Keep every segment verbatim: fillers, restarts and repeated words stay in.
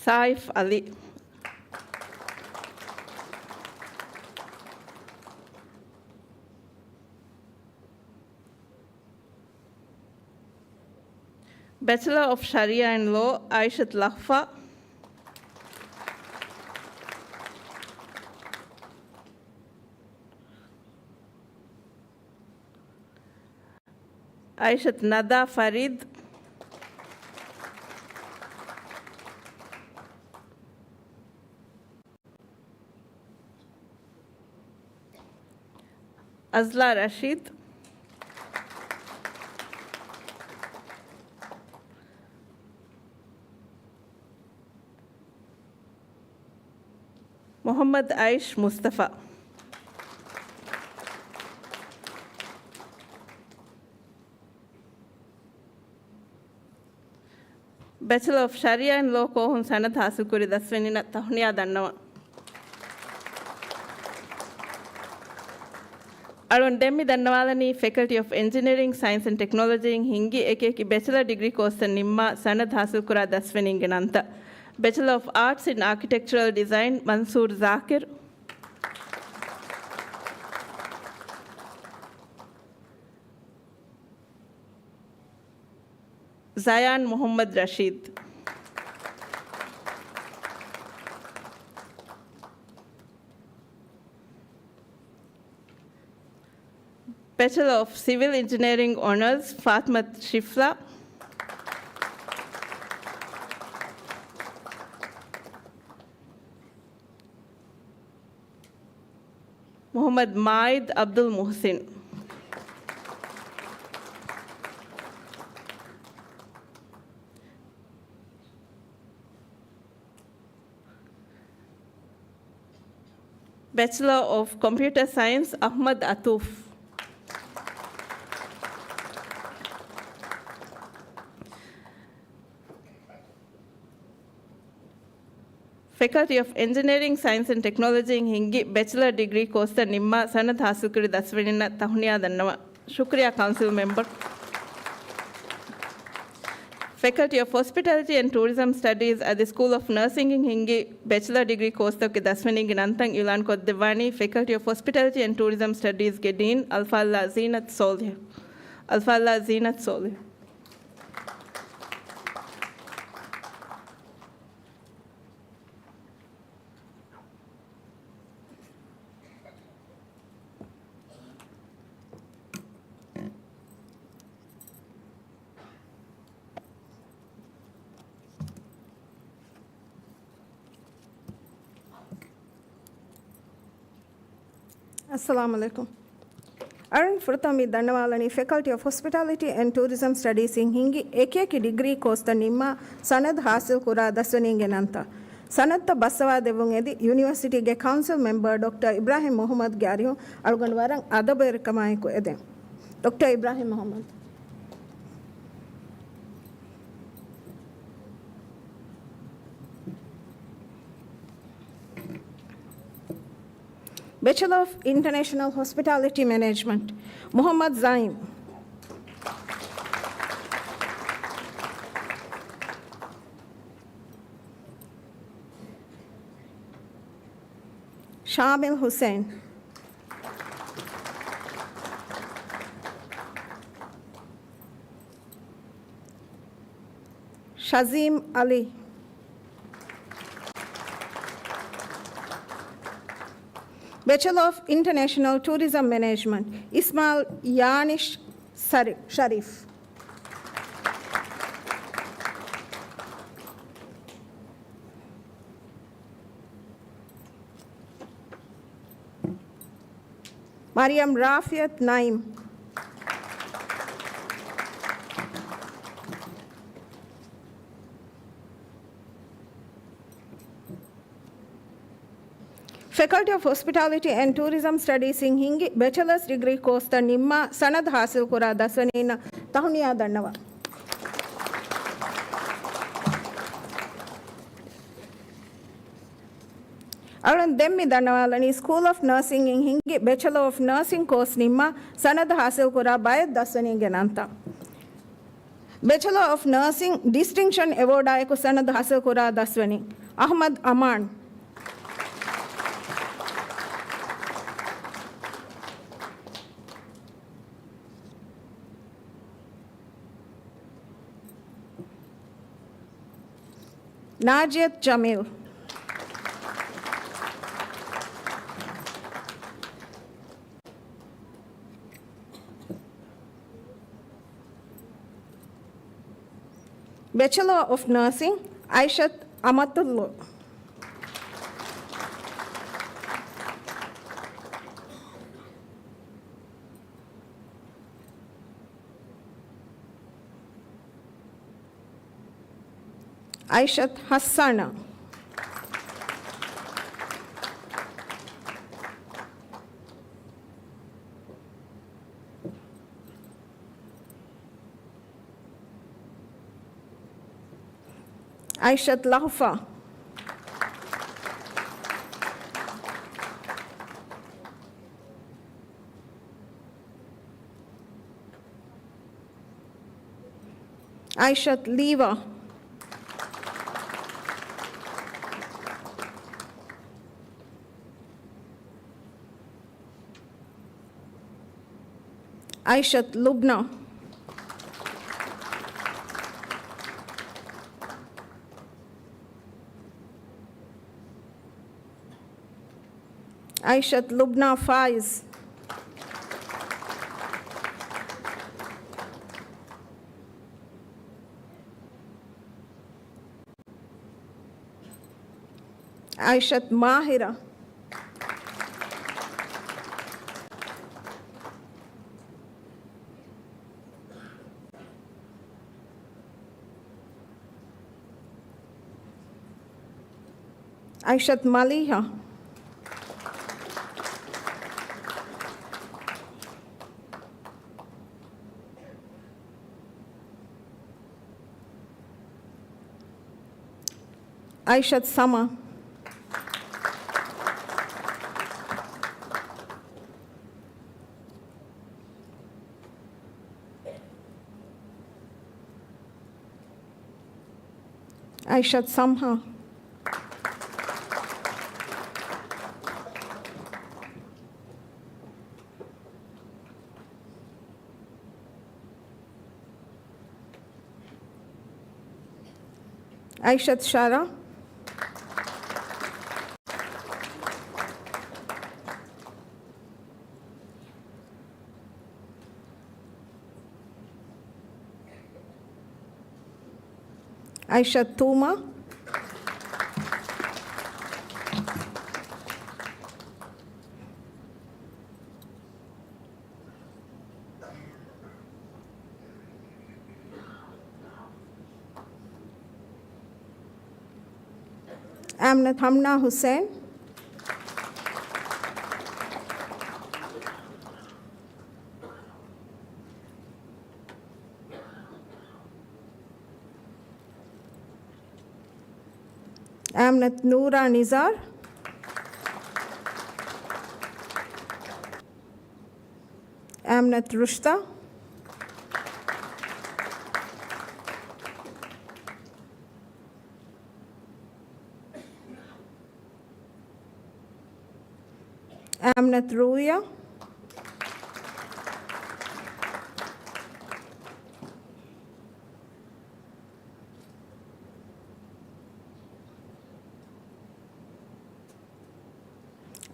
ސާއިފް އަލީ. ބެޗެލަރ އޮފް ޝަރީއާ އެންޑް ލޯ، އާއިޝަތު ލަހްފާ. އާއިޝަތު ނަދާ ފަރީދު. އަޒްލާ ރަޝީދު. މުޙައްމަދު އައިޝް މުޞްޠަފާ. ބެޗެލަރ އޮފް ޝަރީއާ އެންޑް ލޯ ކޯހުން ސަނަދު ހާސިލްކުރި ދަސްވެނީންނަށް ތަހުނިޔާ ދަންނަވަން. އަޅުން ދެން މި ދަންނަވާލަނީ ފެކަލްޓީ އޮފް އެންޖިނިއަރިން، ސައިންސް އެންޑް ޓެކްނޮލޮޖީއިން ހިންގި އެކިއެކި ބެޗެލަރ ޑިގްރީ ކޯސްތައް ނިންމާ ސަނަދު ހާސިލްކުރާ ދަސްވެނީންގެ ނަންތައް. ބެޗެލަރ އޮފް އާޓްސް އިން އާކިޓެކްޗަރަލް ޑިޒައިން، މަންސޫރު ޒާކިރު. ޒަޔާން މުޙައްމަދު ރަޝީދު. ބެޗެލަރ އޮފް ސިވިލް އިންޖިނިއަރިން އޮނަރސް، ފާތިމަތު ޝިފްލާ. މުޙައްމަދު މާއިދު އަބްދުލް މުޙްސިން. ބެޗެލަރ އޮފް ކޮމްޕިއުޓަރ ސައިންސް، އަޙްމަދު އަތޫފް. ފެކަލްޓީ އޮފް އެންޖިނިއަރިން، ސައިންސް އެންޑް ޓެކްނޮލޮޖީއިން ހިންގި ބެޗެލަރ ޑިގްރީ ކޯސްތައް ނިންމާ ސަނަދު ހާސިލްކުރި ދަސްވެނީންނަށް ތަހުނިޔާ ދަންނަވަން. ޝުކުރިޔާ ކައުންސިލް މެމްބަރު. ފެކަލްޓީ އޮފް ހޮސްޕިޓަލިޓީ އެންޑް ޓޫރިޒަމް ސްޓަޑީޒް އަދި ސްކޫލް އޮފް ނަރސިންގ އިން ހިންގި ބެޗެލަރ ޑިގްރީ ކޯސްތަކުގެ ދަސްވެނީގެ ނަންތައް އިޢުލާން ކޮށްދެއްވާނީ ފެކަލްޓީ އޮފް ހޮސްޕިޓަލިޓީ އެންޑް ޓޫރިޒަމް ސްޓަޑީޒްގެ ޑީން އަލްފާޟިލާ ޒީނަތު ސޯލިހު. އަލްފާޟިލާ ޒީނަތު ސޯލިހު. އައްސަލާމު ޢަލައިކުމް. އަޅުން ފުރަތަމަ މި ދަންނަވާލަނީ ފެކަލްޓީ އޮފް ހޮސްޕިޓާލިޓީ އެންޑް ޓޫރިޒަމް ސްޓަޑީސް އިން ހިންގި އެކިއެކި ޑިގްރީ ކޯސްތައް ނިންމާ ސަނަދު ހާސިލް ކުރާ ދަސްވެނީންގެ ނަންތައް. ސަނަދުތައް ބައްސަވާ ދެއްވުން އެދި ޔުނިވަރސިޓީގެ ކައުންސިލް މެމްބަރ ޑޮކްޓަރ އިބްރާހިމް މުޙައްމަދުގެ އަރިހުން އަޅުގަނޑު ވަރަށް އަދަބުވެރިކަމާއެކު އެދެން. ޑޮކްޓަރ އިބްރާހިމް މުޙައްމަދު. ބެޗެލަރ އޮފް އިންޓަނޭޝަނަލް ހޮސްޕިޓާލިޓީ މެނޭޖްމަންޓް، މުޙައްމަދު ޒައީމް. ޝާމިލް ހުސެއިން. ޝަޒީމް އަލީ. ބެޗެލަރ އޮފް އިންޓަނޭޝަނަލް ޓޫރިޒަމް މެނޭޖްމަންޓް، އިސްމާލް ޔާނިޝް ސަރި-، ޝަރީފް. މަރިޔަމް ރާފިއަތު ނައީމް. ފެކަލްޓީ އޮފް ހޮސްޕިޓާލިޓީ އެންޑް ޓޫރިޒަމް ސްޓަޑީސް އިން ހިންގި ބެޗެލަރސް ޑިގްރީ ކޯސްތައް ނިންމާ ސަނަދު ހާސިލްކުރާ ދަސްވެނީންނަށް ތަހުނިޔާ ދަންނަވަން. އަޅުން ދެން މި ދަންނަވާލަނީ ސްކޫލް އޮފް ނަރސިން އިން ހިންގި ބެޗެލަރ އޮފް ނަރސިން ކޯސް ނިންމާ ސަނަދު ހާސިލްކުރާ ބައެއް ދަސްވެނީންގެ ނަންތައް. ބެޗެލަރ އޮފް ނާސިން ޑިސްޓިންކްޝަން އެވޯޑާއެކު ސަނަދު ހާސިލްކުރާ ދަސްވަނީ އަޙްމަދު އަމާން. ނާޖިޔަތު ޖަމީލް. ބެޗެލަރ އޮފް ނާސިން، އައިޝަތު އަމަތުއްލޯ. އައިޝަތު ހައްސާނާ. އައިޝަތު ލަހުފާ. އައިޝަތު ލީވާ. އައިޝަތު ލުބްނާ. އައިޝަތު ލުބްނާ ފާއިޒް. އައިޝަތު މާހިރާ. އައިޝަތު މަލީހާ. އައިޝަތު ސަމާ. އައިޝަތު ސަމްހާ. އައިޝަތު ޝާރާ. އައިޝަތު ތޫމާ. އާމިނަތު ހަމްނާ ހުސެން. އާމިނަތު ނޫރާ ނިޒާރް. އާމިނަތު ރުޝްދާ. އާމިނަތު ރޫޔާ.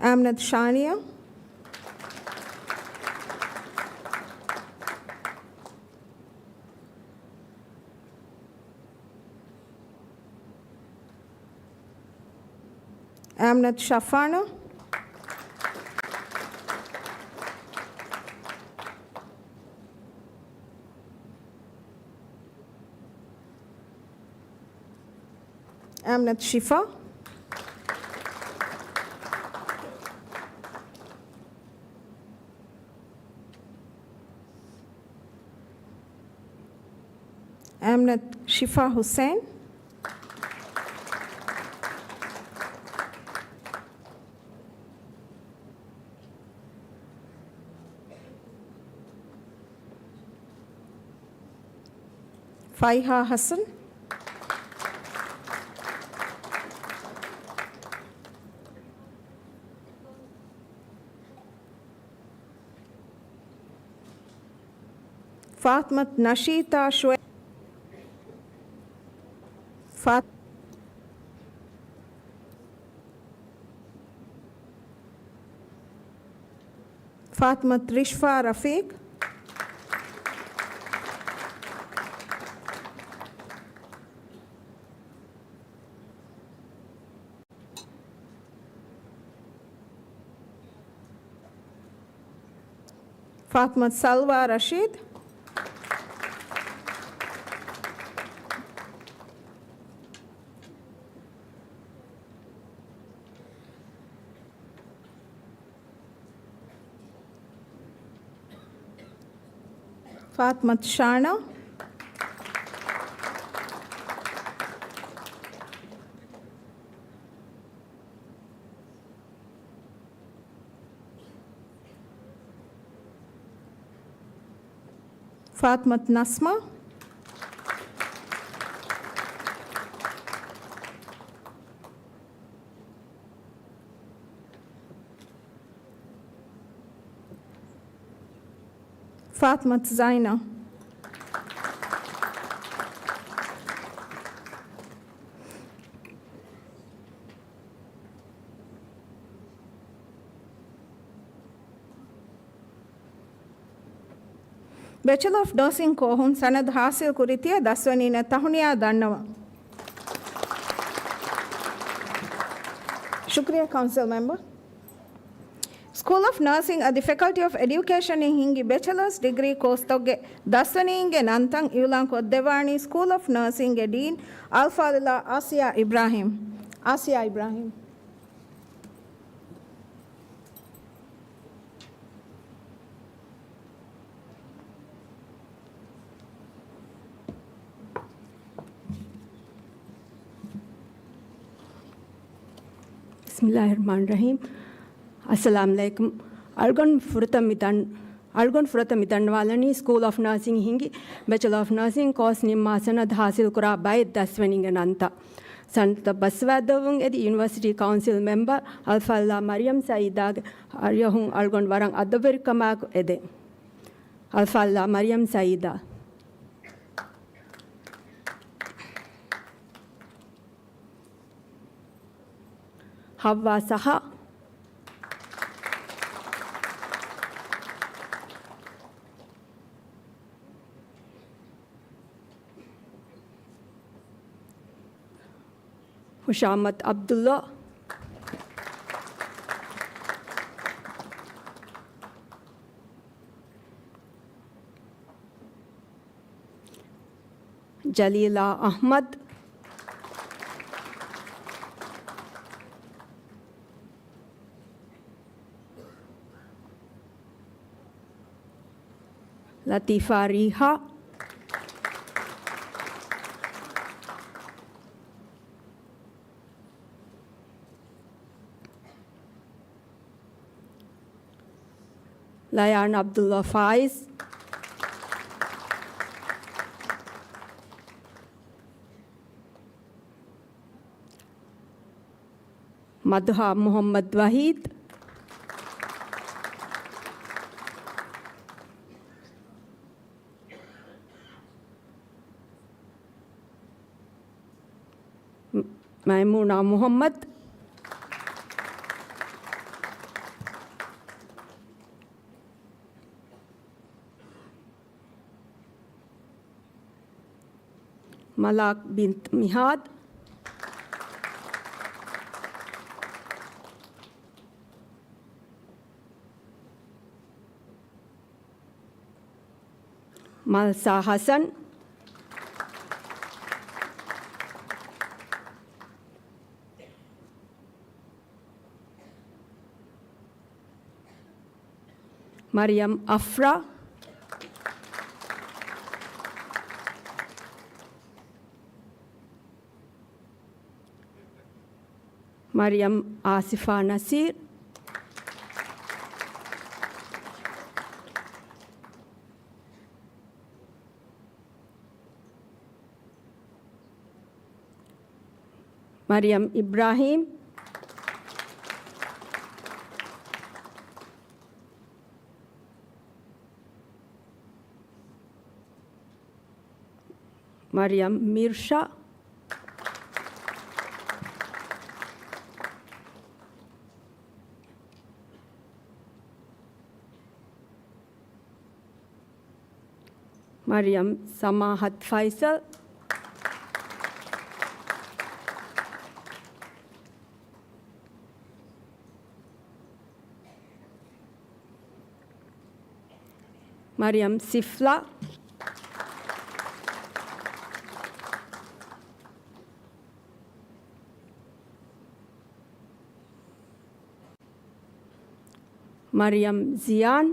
އާމިނަތު ޝާނިޔާ. އާމިނަތު ޝަފާނާ. އާމިނަތު ޝިފާ. އާމިނަތު ޝިފާ ހުސެން. އައިހާ ހަސަން. ފާތްމަތު ނަޝީތާ ޝުއެ-، ފާ-، ފާތްމަތު ރިޝްފާ ރަފީޤް. ފާތްމަތު ސަލްވާ ރަޝީދު. ފާތްމަތު ޝާނާ. ފާތްމަތު ނަސްމާ. ފާތްމަތު ޒައިނާ. ބެޗެލަ އޮފް ނާސިން ކޯހުން ސަނަދު ހާސިލް ކުރި ތިޔަ ދަސްވަނީންނަށް ތަހުނިޔާ ދަންނަވަން. ޝުކްރިޔާ ކައުންސިލް މެމްބަރ. ސްކޫލް އޮފް ނާސިން އަދި ފެކަލްޓީ އޮފް އެޑިއުކޭޝަން އިން ހިންގި ބެޗެލަރސް ޑިގްރީ ކޯސްތަކުގެ ދަސްވަނީންގެ ނަންތައް އިއުލާން ކޮށްދެއްވާނީ ސްކޫލް އޮފް ނާސިންގެ ޑީން އަލްފާޟިލާ އާސިޔާ އިބްރާހިމް. އާސިޔާ އިބްރާހިމް. ބިސްމިއްލާހިއްރަޙްމާނިއްރަޙީމް. އައްސަލާމު ޢަލައިކުމް. އަޅުގަނޑު ފުރަތަމަ މި ދަން-، އަޅުގަނޑު ފުރަތަމަ މި ދަންނަވާލަނީ ސްކޫލް އޮފް ނާސިން ހިންގި ބެޗެލަ އޮފް ނާސިން ކޯސް ނިންމާ ސަނަދު ހާސިލްކުރާ ބައެއް ދަސްވަނީގެ ނަންތައް. ސަނަދަށް ބަސްވާދެއްވުން އެދި ޔުނިވަރސިޓީ ކައުންސިލް މެމްބަރ އަލްފާޟިލާ މަރިޔަމް ސައީދާގެ އަރިހުން އަޅުގަނޑު ވަރަށް އަދަބުވެރިކަމާއެކު އެދެން. އަލްފާޟިލާ މަރިޔަމް ސައީދާ. ހައްވާ ސަހާ. ހުޝާމަތު ޢަބްދުﷲ. ޖަލީލާ އަޙްމަދު. ލަތީފާ ރީޙާ. ލަޔާން ޢަބްދުﷲ ފާއިޒް. މަދުޙާ މުޙައްމަދު ވަޙީދު. މައިމޫނާ މުޙައްމަދު. މަލާކް ބިންތު މިހާދު. މަލްސާ ޙަސަން. މަރިޔަމް އަފްރާ. މަރިޔަމް އާސިފާ ނަސީރް. މަރިޔަމް އިބްރާހީމް. މަރިޔަމް މިރްޝާ. މަރިޔަމް ސަމާހަތް ފައިސަލް. މަރިޔަމް ސިފްލާ. މަރިޔަމް ޒިޔާން.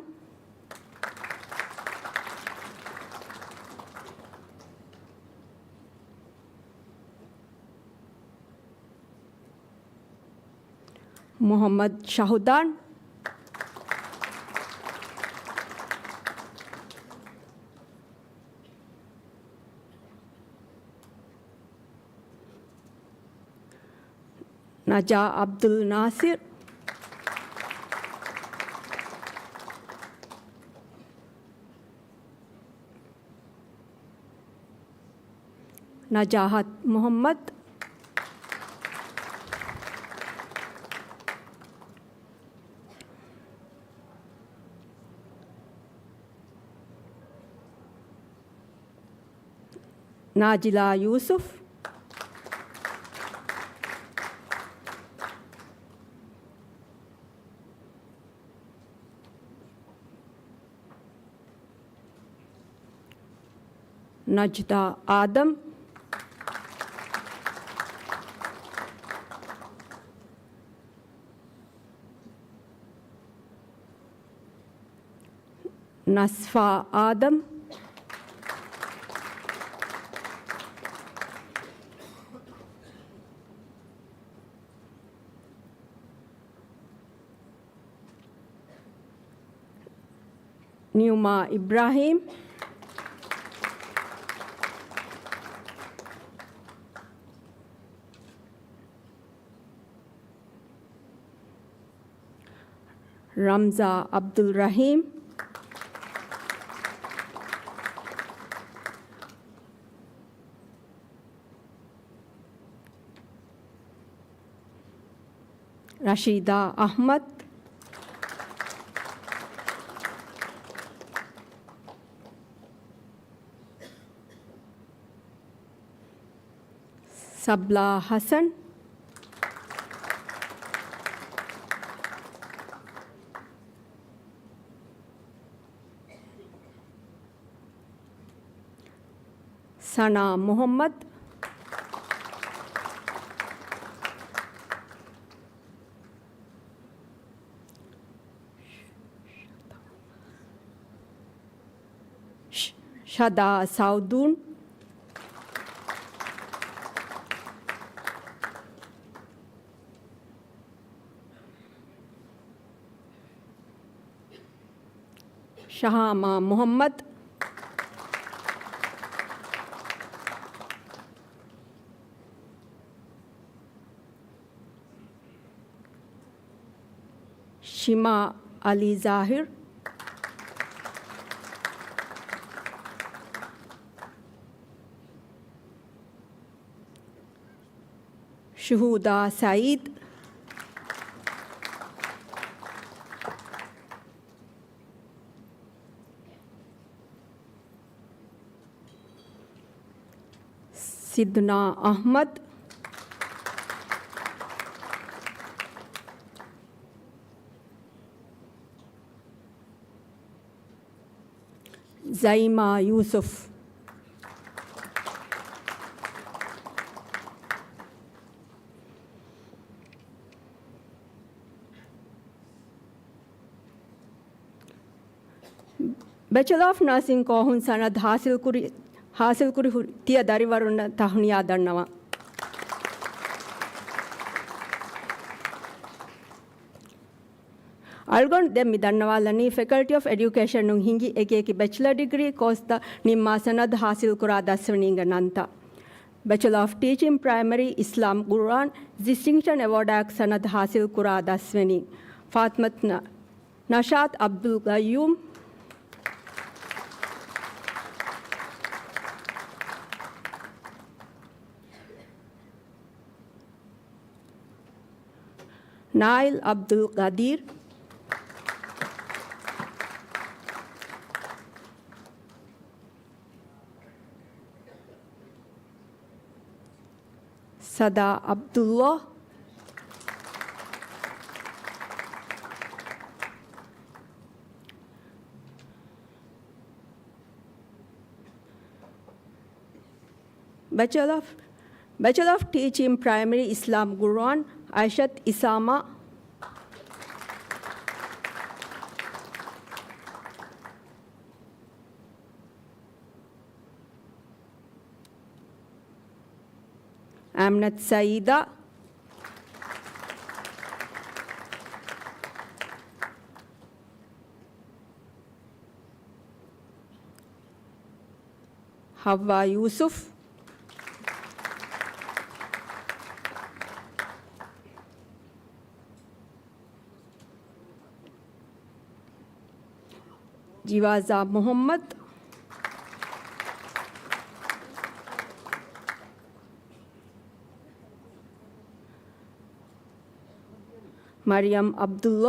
މުޙައްމަދު ޝަހުދާން. ނަޖާ އަބްދުލް ނާސިރު. ނަޖާހަތް މުޙައްމަދު. ނާޒިލާ ޔޫސުފް. ނަޖްދާ އާދަމް. ނަސްފާ އާދަމް. ނިއުމާ އިބްރާހީމް. ރަމްޒާ އަބްދުލް ރަޙީމް. ރަޝީދާ އަޙްމަދު. ސަބްލާ ޙަސަން. ސަނާ މުޙައްމަދު. ޝަދާ ސައުދޫން. ޝަހާމާ މުޙައްމަދު. ޝިމާ އަލީ ޒާހިރު. ޝުހޫދާ ސައީދު. ސިދުނާ އަޙްމަދު. ޒައިމާ ޔޫސުފް. ބެޗެލާ އޮފް ނާސިން ކޯހުން ސަނަދު ހާސިލްކުރި، ހާސިލްކުރި ހުރި ތިޔަ ދަރިވަރުންނަށް ތަހުނިޔާ ދަންނަވަން. އަޅުގަނޑު ދެން މި ދަންނަވާލަނީ ފެކަލްޓީ އޮފް އެޑިއުކޭޝަނުން ހިންގި އެކި އެކި ބެޗެލަރ ޑިގްރީ ކޯސްތައް ނިންމާ ސަނަދު ހާސިލްކުރާ ދަސްވަނީގެ ނަންތައް. ބެޗެލަރ އޮފް ޓީޗިން ޕްރައިމަރީ އިސްލާމް ޤުރުއާން ޑިސްޓިންކްޝަން އެވޯޑާއެކު ސަނަދު ޙާޞިލް ކުރާ ދަސްވެނީ ފާތިމަތު ނަ-، ނަޝާތް ޢަބްދުލް ޤައްޔޫމް. ނާއިލް ޢަބްދުލް ޤަދީރު. ސަދާ ޢަބްދުﷲ. ބެޗެލަރ އޮފް، ބެޗެލަރ އޮފް ޓީޗިން ޕްރައިމަރީ އިސްލާމް ޤުރުއާން ޢާއިޝަތު އިސާމާ. އާމިނަތު ސައީދާ. ޙައްވާ ޔޫސުފް. ޖިވާޒާ މުޙައްމަދު. މަރިޔަމް ޢަބްދުﷲ.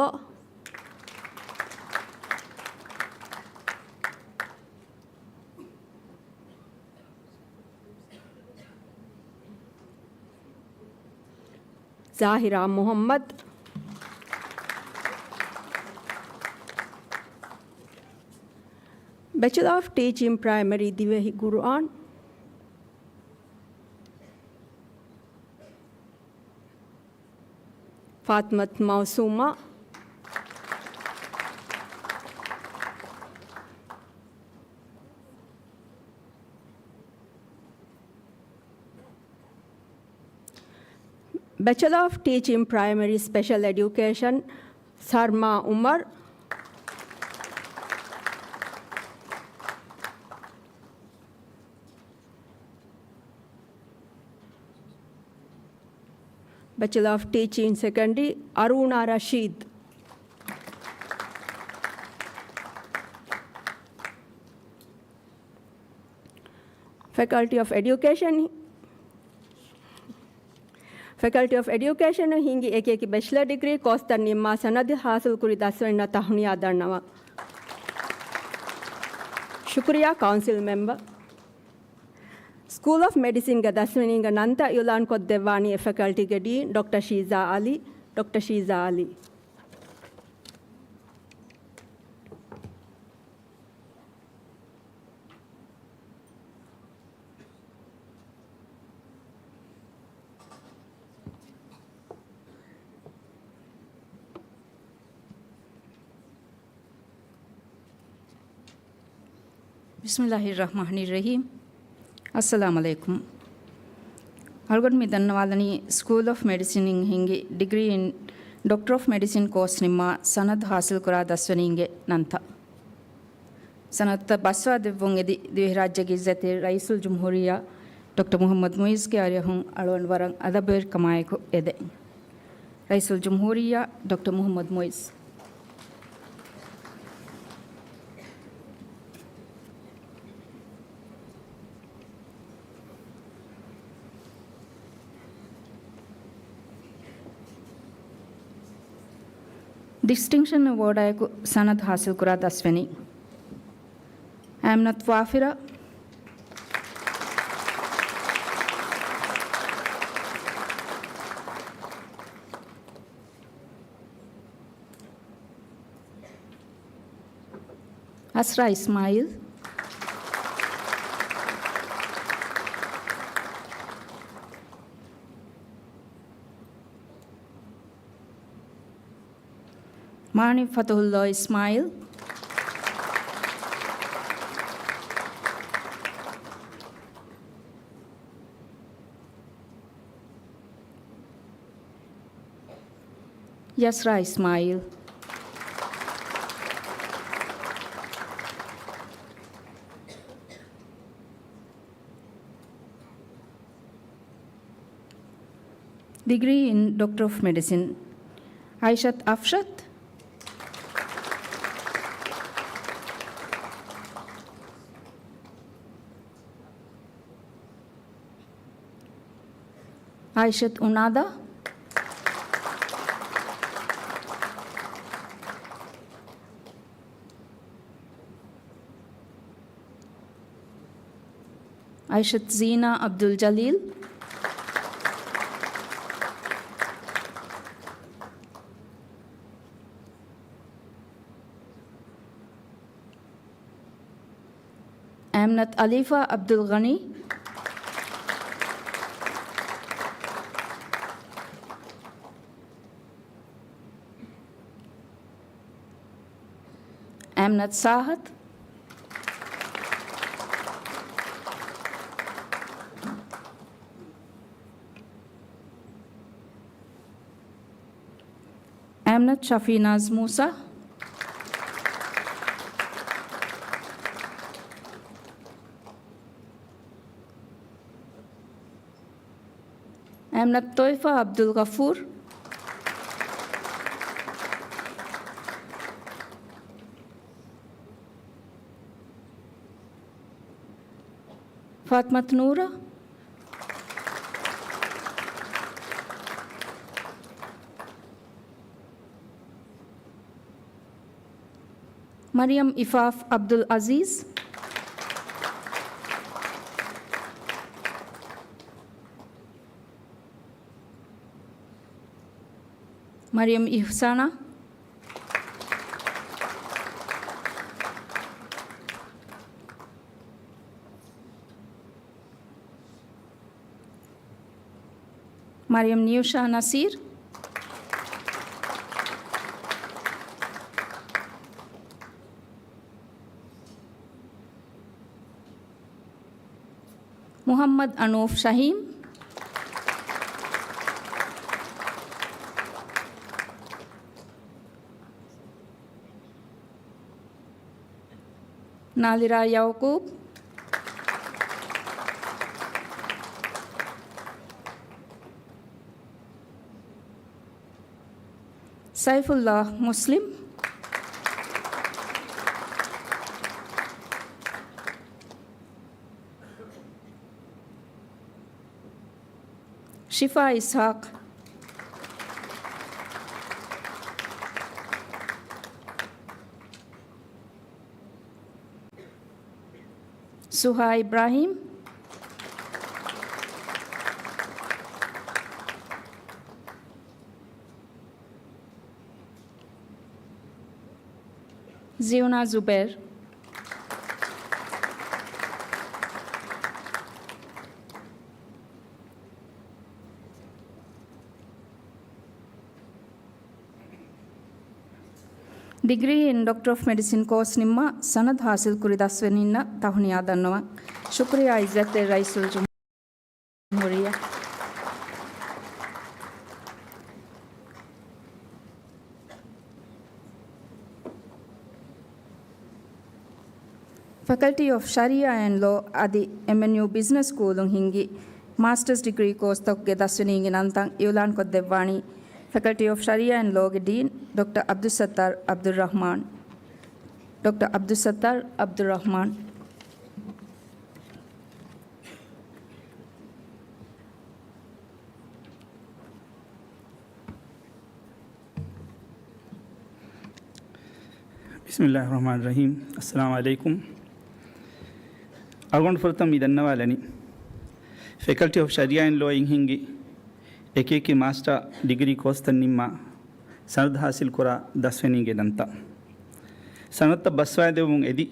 ޒާހިރާ މުޙައްމަދު. ބެޗެލަރ އޮފް ޓީޗިން ޕްރައިމަރީ ދިވެހި ޤުރުއާން ފާތިމަތު މައުސޫމާ. ބެޗެލަރ އޮފް ޓީޗިން ޕްރައިމަރީ ސްޕެޝަލް އެޑިއުކޭޝަން ސަރްމާ ޢުމަރު. ބެޗެލަރ އޮފް ޓީޗިން ސެކަންޑްރީ އަރޫނާ ރަޝީދު. ފެކަލްޓީ އޮފް އެޑިއުކޭޝަން، ފެކަލްޓީ އޮފް އެޑިއުކޭޝަން ހިންގި އެކި އެކި ބެޗެލަރ ޑިގްރީ ކޯސްތައް ނިންމާ ސަނަދު ޙާޞިލް ކުރި ދަސްވަނީންނަށް ތަހުނިޔާ ދަންނަވަން. ޝުކުރިއްޔާ ކައުންސިލް މެމްބަރު. ސްކޫލް އޮފް މެޑިސިންގެ ދަސްވެނީގެ ނަންތައް އިޢުލާން ކޮށްދެއްވާނީ އެ ފެކަލްޓީގެ ޑީން ޑޮކްޓަރ ޝީޒާ ޢަލީ، ޑޮކްޓަރ ޝީޒާ ޢަލީ. ބިސްމިﷲ އައްރަޙްމާނި އައްރަޙީމް. އައްސަލާމު ޢަލައިކުމް. އަޅުގަނޑު މި ދަންނަވާލަނީ ސްކޫލް އޮފް މެޑިސިން އިން ހިންގި ޑިގްރީ އިން ޑޮކްޓަރ އޮފް މެޑިސިން ކޯސް ނިންމާ ސަނަދު ޙާޞިލް ކުރާ ދަސްވެނީންގެ ނަންތައް. ސަނަދުތައް ބަސްވާ ދެއްވުން އެދި، ދިވެހިރާއްޖޭގެ އިއްޒަތްތެރި ރައީސުލްޖުމްހޫރިއްޔާ ޑޮކްޓަރ މުޙައްމަދު މުޢިއްޒުގެ އަރިހުން އަޅުގަނޑު ވަރަށް އަދަބުވެރިކަމާއެކު އެދެން. ރައީސުލްޖުމްހޫރިއްޔާ ޑޮކްޓަރ މުޙައްމަދު މުޢިއްޒު. ޑިސްޓިންކްޝަން އެވޯޑާއެކު ސަނަދު ޙާޞިލްކުރާ ދަސްވެނީ އާމިނަތު ވާފިރާ، އަސްރާ އިސްމާޢީލް، މާނި ފަތުޙުﷲ އިސްމާޢީލް، ޔަސްރާ އިސްމާޢީލް، Degree in Doctor of Medicine, އައިޝަތް އަފްޝަތް. އައިޝަތް އުނާދާ. އައިޝަތް ޒީނާ އަބްދުލް ޖަލީލް. އައިމްނަތް އަލީފާ އަބްދުލް ޣަނީ. އައިމްނަތް ސާހަތް. އައިމްނަތް ޝަފީނާޒް މޫސާ. އައިމްނަތް ތޮއިފާ އަބްދުލް ޣަފޫރު. ފާތިމަތު ނޫރާ. މަރިޔަމް އިފާފް އަބްދުލް އަޒީޒް. މަރިޔަމް އިޙްސާނާ. މަރިޔަމް ނިއުޝާ ނަސީރް. މުޙައްމަދު އަނޫފް ޝަހީމް. ނާލިރާ ޔަޢުޤޫބް. ސައިފުﷲ މުސްލިމް. ޝިފާ އިސްޙާޤް. ސުހާ އިބްރާހީމް. ޒިއުނާ ޒުބޭރް. ޑިގްރީ އިން ޑޮކްޓަރ އޮފް މެޑިސިން ކޯސް ނިންމާ ސަނަދު ޙާޞިލް ކުރި ދަސްވެނީންނަށް ތަހުނިޔާ ދަންނަވަން. ޝުކުރިއްޔާ ޢިއްޒަތްތެރި ރައީސުލްޖުމްހޫރިއްޔާ. ފެކަލްޓީ އޮފް ޝަރީޢާ އެންޑް ލޯ އަދި އެމްއެންޔޫ ބިޒްނަސް ސްކޫލުން ހިންގި މާސްޓަރސް ޑިގްރީ ކޯސްތަކުގެ ދަސްވެނީގެ ނަންތައް އިޢުލާންކޮށްދެއްވާނީ ފެކަލްޓީ އޮފް ޝަރީޢާ އެންޑް ލޯގެ ޑީން ޑޮކްޓަރ ޢަބްދުއްސައްތާރު ޢަބްދުއްރަޙްމާން. ޑޮކްޓަރ ޢަބްދުއްސައްތާރު ޢަބްދުއްރަޙްމާން. ބިސްމިﷲ ރަޙްމާނި ރަޙީމް. އައްސަލާމު ޢަލައިކުމް. އަޅުގަނޑު ފުރަތަމަ މި ދަންނަވާލަނީ، ފެކަލްޓީ އޮފް ޝަރީޢާ އެންޑް ލޯއިން ހިންގި އެކިއެކި މާސްޓަރ ޑިގްރީ ކޯސްތައް ނިންމާ ސަނަދު ޙާޞިލް ކުރާ ދަސްވެނީގެ ނަންތައް. ސަނަދުތައް ބަސްވާދެއްވުމުން އެދި،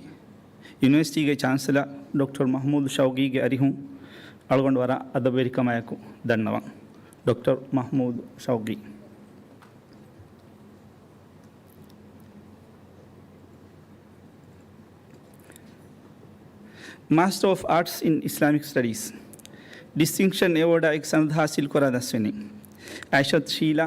ޔުނިވަރސިޓީގެ ޗާންސެލަރ ޑޮކްޓަރ މަޙްމޫދު ޝައުގީގެ އަރިހުން އަޅުގަނޑު ވަރަށް އަދަބުވެރިކަމާއެކު ދަންނަވަން. ޑޮކްޓަރ މަޙްމޫދު ޝައުގީ. މާސްޓަރ އޮފް އާޓްސް އިން އިސްލާމިކް ސްޓަޑީސް، ޑިސްޓިންކްޝަން އެވޯޑާއެކު ސަނަދު ޙާޞިލް ކުރާ ދަސްވެނީ އައިޝަތު ޝީލާ،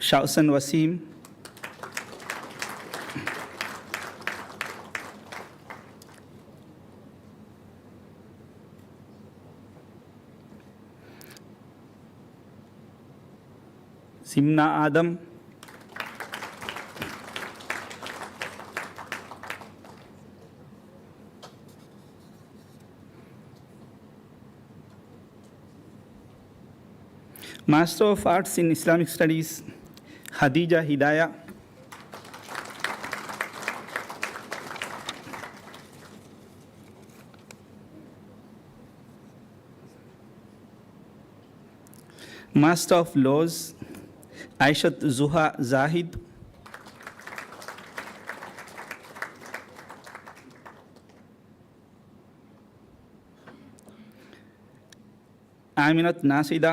ޝައުސަން ވަސީމް، ސިމްނާ އާދަމް. Master of Arts in Islamic Studies, ހަދީޖާ ހިދާޔާ. Master of Laws, އައިޝަތު ޒުހާ ޒާހިދު. އާމިނަތު ނާޝިދާ.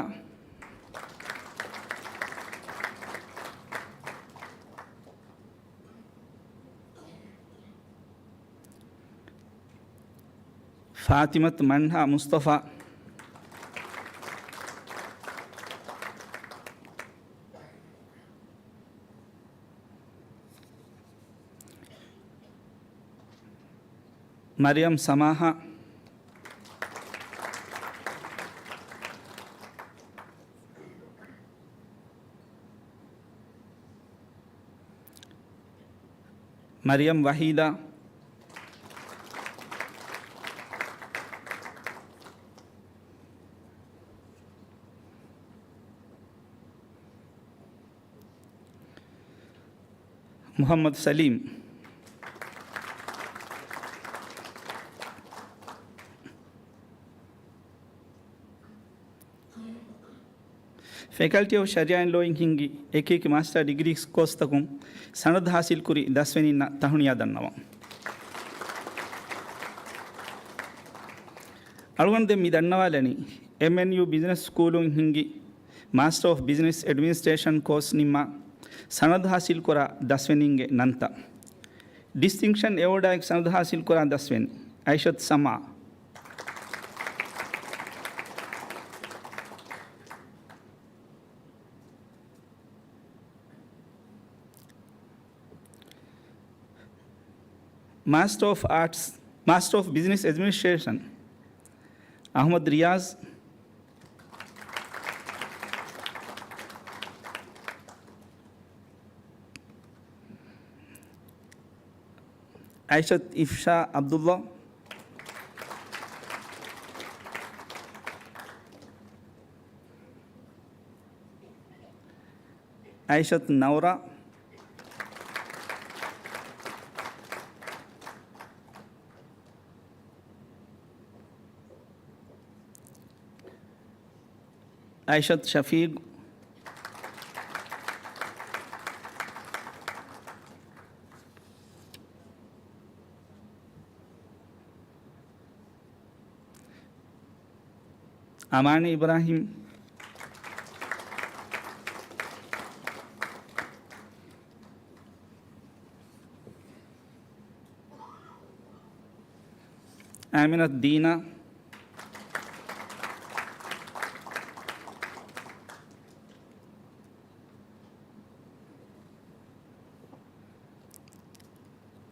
ފާތިމަތު މަންހާ މުޞްޠަފާ. މަރިޔަމް ސަމާހާ. މަރިޔަމް ވަހީދާ. މުޙައްމަދު ސަލީމް. ފެކަލްޓީ އޮފް ޝަރީޢާ އެންޑް ލޯއިން ހިންގި އެކިއެކި މާސްޓާ ޑިގްރީ ކޯސްތަކުން ސަނަދު ހާސިލްކުރި ދަސްވެނީންނަށް ތަހުނިޔާ ދަންނަވަން. އަޅުގަނޑު ދެން މި ދަންނަވާލަނީ، އެމްއެންޔޫ ބިޒްނަސް ސްކޫލުން ހިންގި މާސްޓާ އޮފް ބިޒްނަސް އެޑްމިނިސްޓްރޭޝަން ކޯސް ނިންމާ ސަނަދު ހާސިލްކުރާ ދަސްވެނީންގެ ނަންތައް. ޑިސްޓިންކްޝަން އެވޯޑާއެކު ސަނަދު ހާސިލްކުރާ ދަސްވެނީ އައިޝަތު ސަމާ. މާސްޓާ އޮފް އާޓްސް، މާސްޓާ އޮފް ބިޒްނަސް އެޑްމިނިސްޓްރޭޝަން، އަޙްމަދު ރިޔާޒް. އައިޝަތު އިފްޝާ ޢަބްދުﷲ. އައިޝަތު ނައުރާ. އައިޝަތު ޝަފީޤު. އަމާނީ އިބްރާހިމް. އާމިނަތު ދީނާ.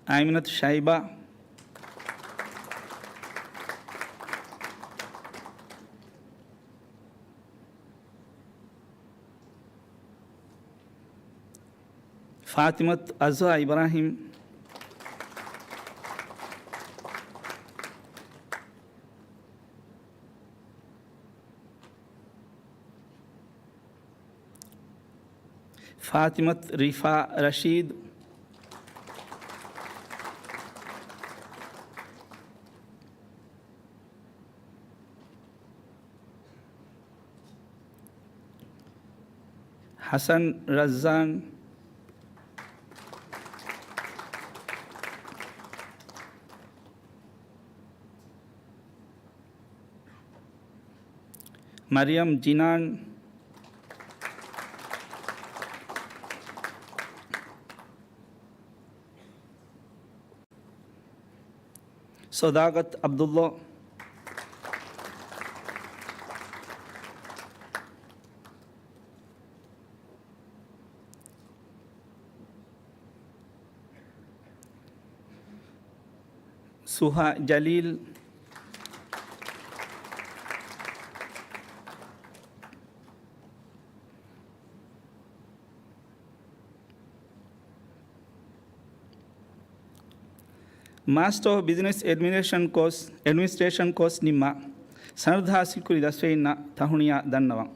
އާމިނަތު ޝައިބާ. ފާތިމަތު އަޒްހާ އިބްރާހިމް. ފާތިމަތު ރިފާ ރަޝީދު. ޙަސަން ރައްޒާން. މަރިޔަމް ޖިނާން. ސޮދާގަތު ޢަބްދުﷲ. ސުހާ ޖަލީލް. މާސްޓަރ އޮފް ބިޒިނަސް އެޑްމިނިސްޓްރޭޝަން ކޯސް، އެޑްމިނިސްޓްރޭޝަން ކޯސް ނިންމާ ސަނަދު ހާސިލްކުރި ދަސްވެރިންނަށް ތަހުނިޔާ ދަންނަވަން.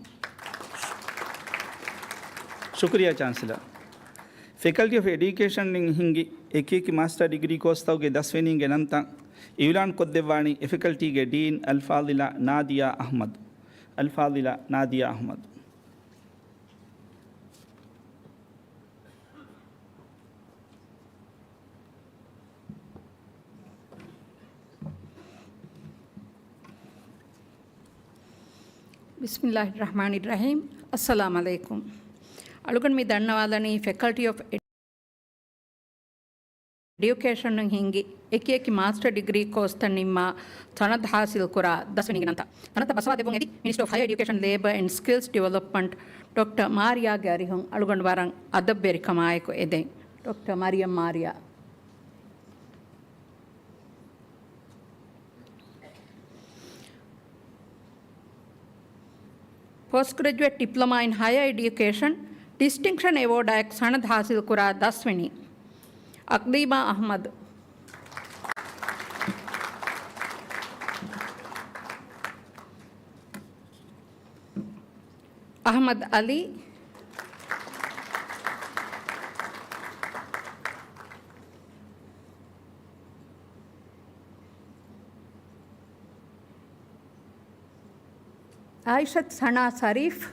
ޝުކުރިއްޔާ ޗާންސެލަރ. ފެކަލްޓީ އޮފް އެޑިއުކޭޝަން އިން ހިންގި އެކިއެކި މާސްޓަރ ޑިގްރީ ކޯސްތަކުގެ ދަސްވެރީންގެ ނަންތައް އިއުލާން ކޮށްދެއްވާނީ އެ ފެކަލްޓީގެ ޑީން އަލްފާޟިލާ ނާދިޔާ އަޙްމަދު. އަލްފާޟިލާ ނާދިޔާ އަޙްމަދު. ބިސްމިއްލާހި ރަޙްމާނި ރަޙީމް. އައްސަލާމް ޢަލައިކުމް. އަޅުގަނޑު މި ދަންނަވާލަނީ ފެކަލްޓީ އޮފް އެޑިއުކޭޝަނުން ހިންގި އެކިއެކި މާސްޓަރ ޑިގްރީ ކޯސްތައް ނިންމާ ސަނަދު ހާސިލްކުރާ ދަސްވެރިންގެ ނަންތައް. ނަންތައް ބަސްވާ ދެއްވުން އެދި މިނިސްޓްރީ އޮފް ހަޔަރ އެޑިއުކޭޝަން، ލޭބަ އެންޑް ސްކިލްސް ޑިވެލޮޕްމަންޓް ޑޮކްޓަރ މާރިޔާގެ އަރިހުން އަޅުގަނޑު ވަރަށް އަދަބުވެރިކަމާއެކު އެދެން. ޑޮކްޓަރ މަރިޔަމް މާރިޔާ. ޕޯސްޓް ގްރެޖުއޭޓް ޑިޕްލޮމާ އިން ހަޔަރ އެޑިއުކޭޝަން، ޑިސްޓިންކްޝަން އެވޯޑާއެކު ސަނަދު ހާސިލްކުރާ ދަސްވެނީ އަޤްލީމާ އަޙްމަދު. އަޙްމަދު ޢަލީ. ޢާއިޝަތު ސަނާ ޝަރީފް.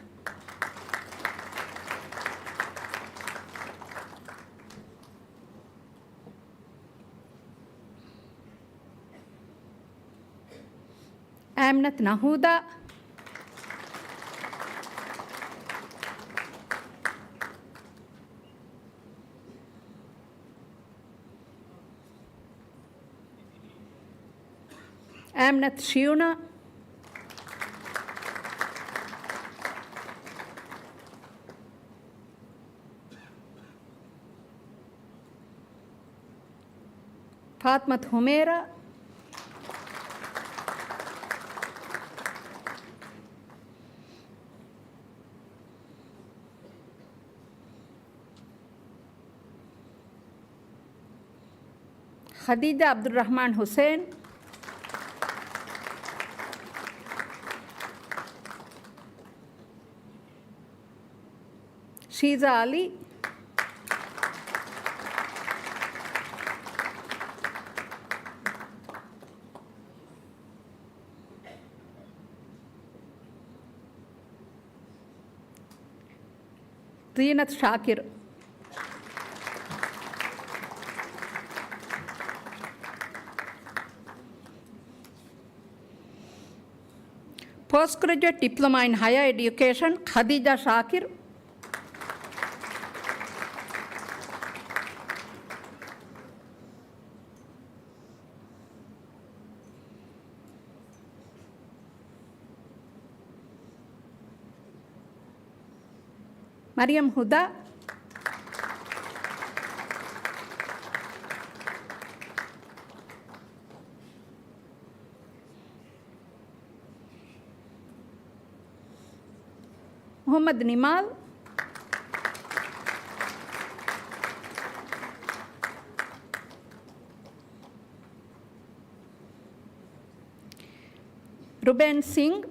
އާމިނަތު ނަހޫދާ. އާމިނަތު ޝިޔުނާ. ފާތިމަތު ހުމޭރާ. ޚަދީޖާ ޢަބްދުއްރަޙްމާން ޙުސައިން. ޝީޒާ ޢަލީ. ޒީނަތު ޝާކިރު. ޕޯސްޓް ގްރެޖުއޭޓް ޑިޕްލޮމާ އިން ހަޔަރ އެޑިއުކޭޝަން، ޚަދީޖާ ޝާކިރު. މަރިޔަމް ހުދާ. މުޙައްމަދު ނިމާލް. ރުބެން ސިންގް.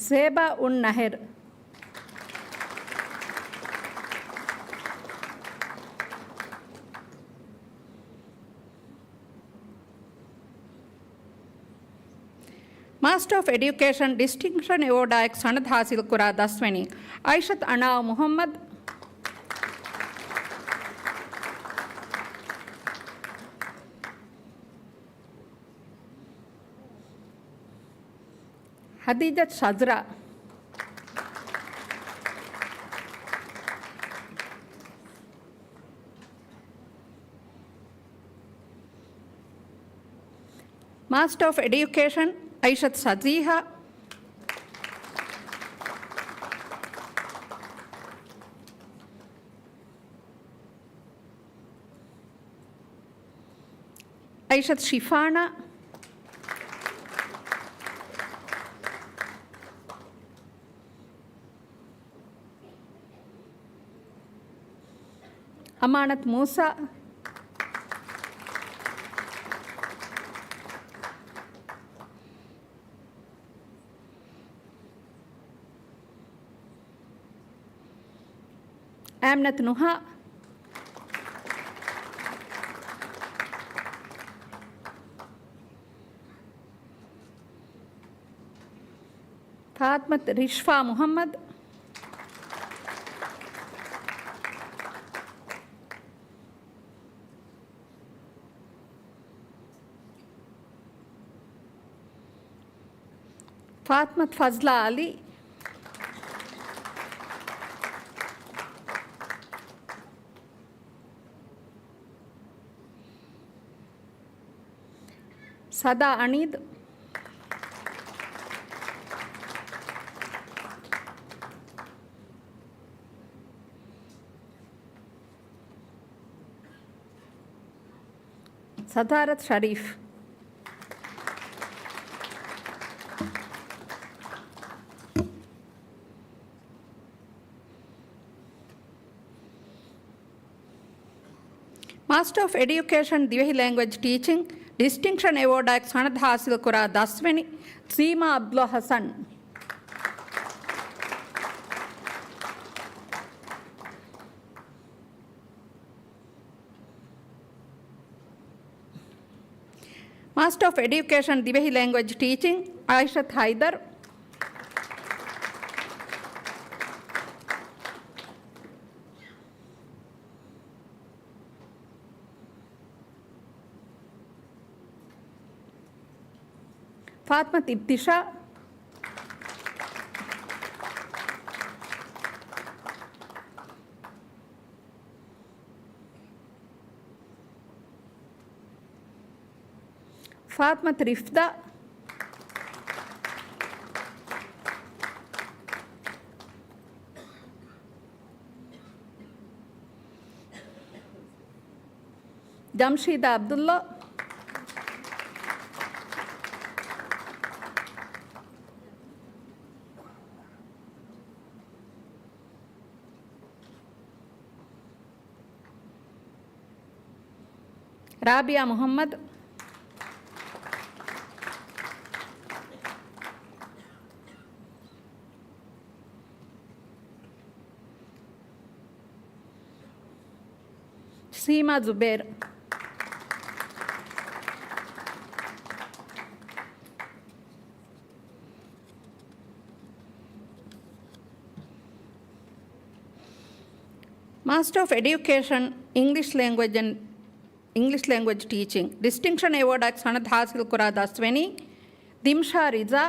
ޒޭބާ އުން ނަހެރު. މާސްޓަރ އޮފް އެޑިއުކޭޝަން ޑިސްޓިންކްޝަން އެވޯޑާއެކު ސަނަދު ހާސިލްކުރާ ދަސްވެނީ އައިޝަތު އަނާ މުޙައްމަދު. ހަދީޖަތު ޝަޒްރާ. މާސްޓަރ އޮފް އެޑިއުކޭޝަން، އައިޝަތު ސަޖީހާ. އައިޝަތު ޝިފާނާ. އަމާނަތު މޫސާ. އާމިނަތު ނުހާ. ފާތްމަތު ރިޝްފާ މުހައްމަދު. ފާތްމަތު ފަޒްލާ އަލީ. ސަދާ އަނީދު. ސަދާރަތު ޝަރީފް. މާސްޓަރ އޮފް އެޑިއުކޭޝަން ދިވެހި ލެންގްވެޖް ޓީޗިން ޑިސްޓިންކްޝަން އެވޯޑާއެކު ސަނަދު ޙާސިލްކުރާ ދަސްވެނި ސީމާ އަބްދުﷲ ޙަސަން. މާސްޓަރ އޮފް އެޑިއުކޭޝަން ދިވެހި ލެންގްވެޖް ޓީޗިން އާއިޝަތު ހައިދަރު. ފާތްމަތު އިބްތިޝާ. ފާތްމަތު ރިފްދާ. ޖަމްޝީދާ އަބްދުﷲ. ރާބިޔާ މުޙައްމަދު. ސީމާ ޒުބޭރު. މާސްޓަރ އޮފް އެޑިއުކޭޝަން، އިންގްލިޝް ލެންގްވެޖް އެންޑް އިންގްލިޝް ލެންގްވެޖް ޓީޗިން، ޑިސްޓިންކްޝަން އެވޯޑާއެކު ސަނަދު ޙާސިލްކުރާ ދަސްވެނީ ދިމްޝާ ރިޒާ.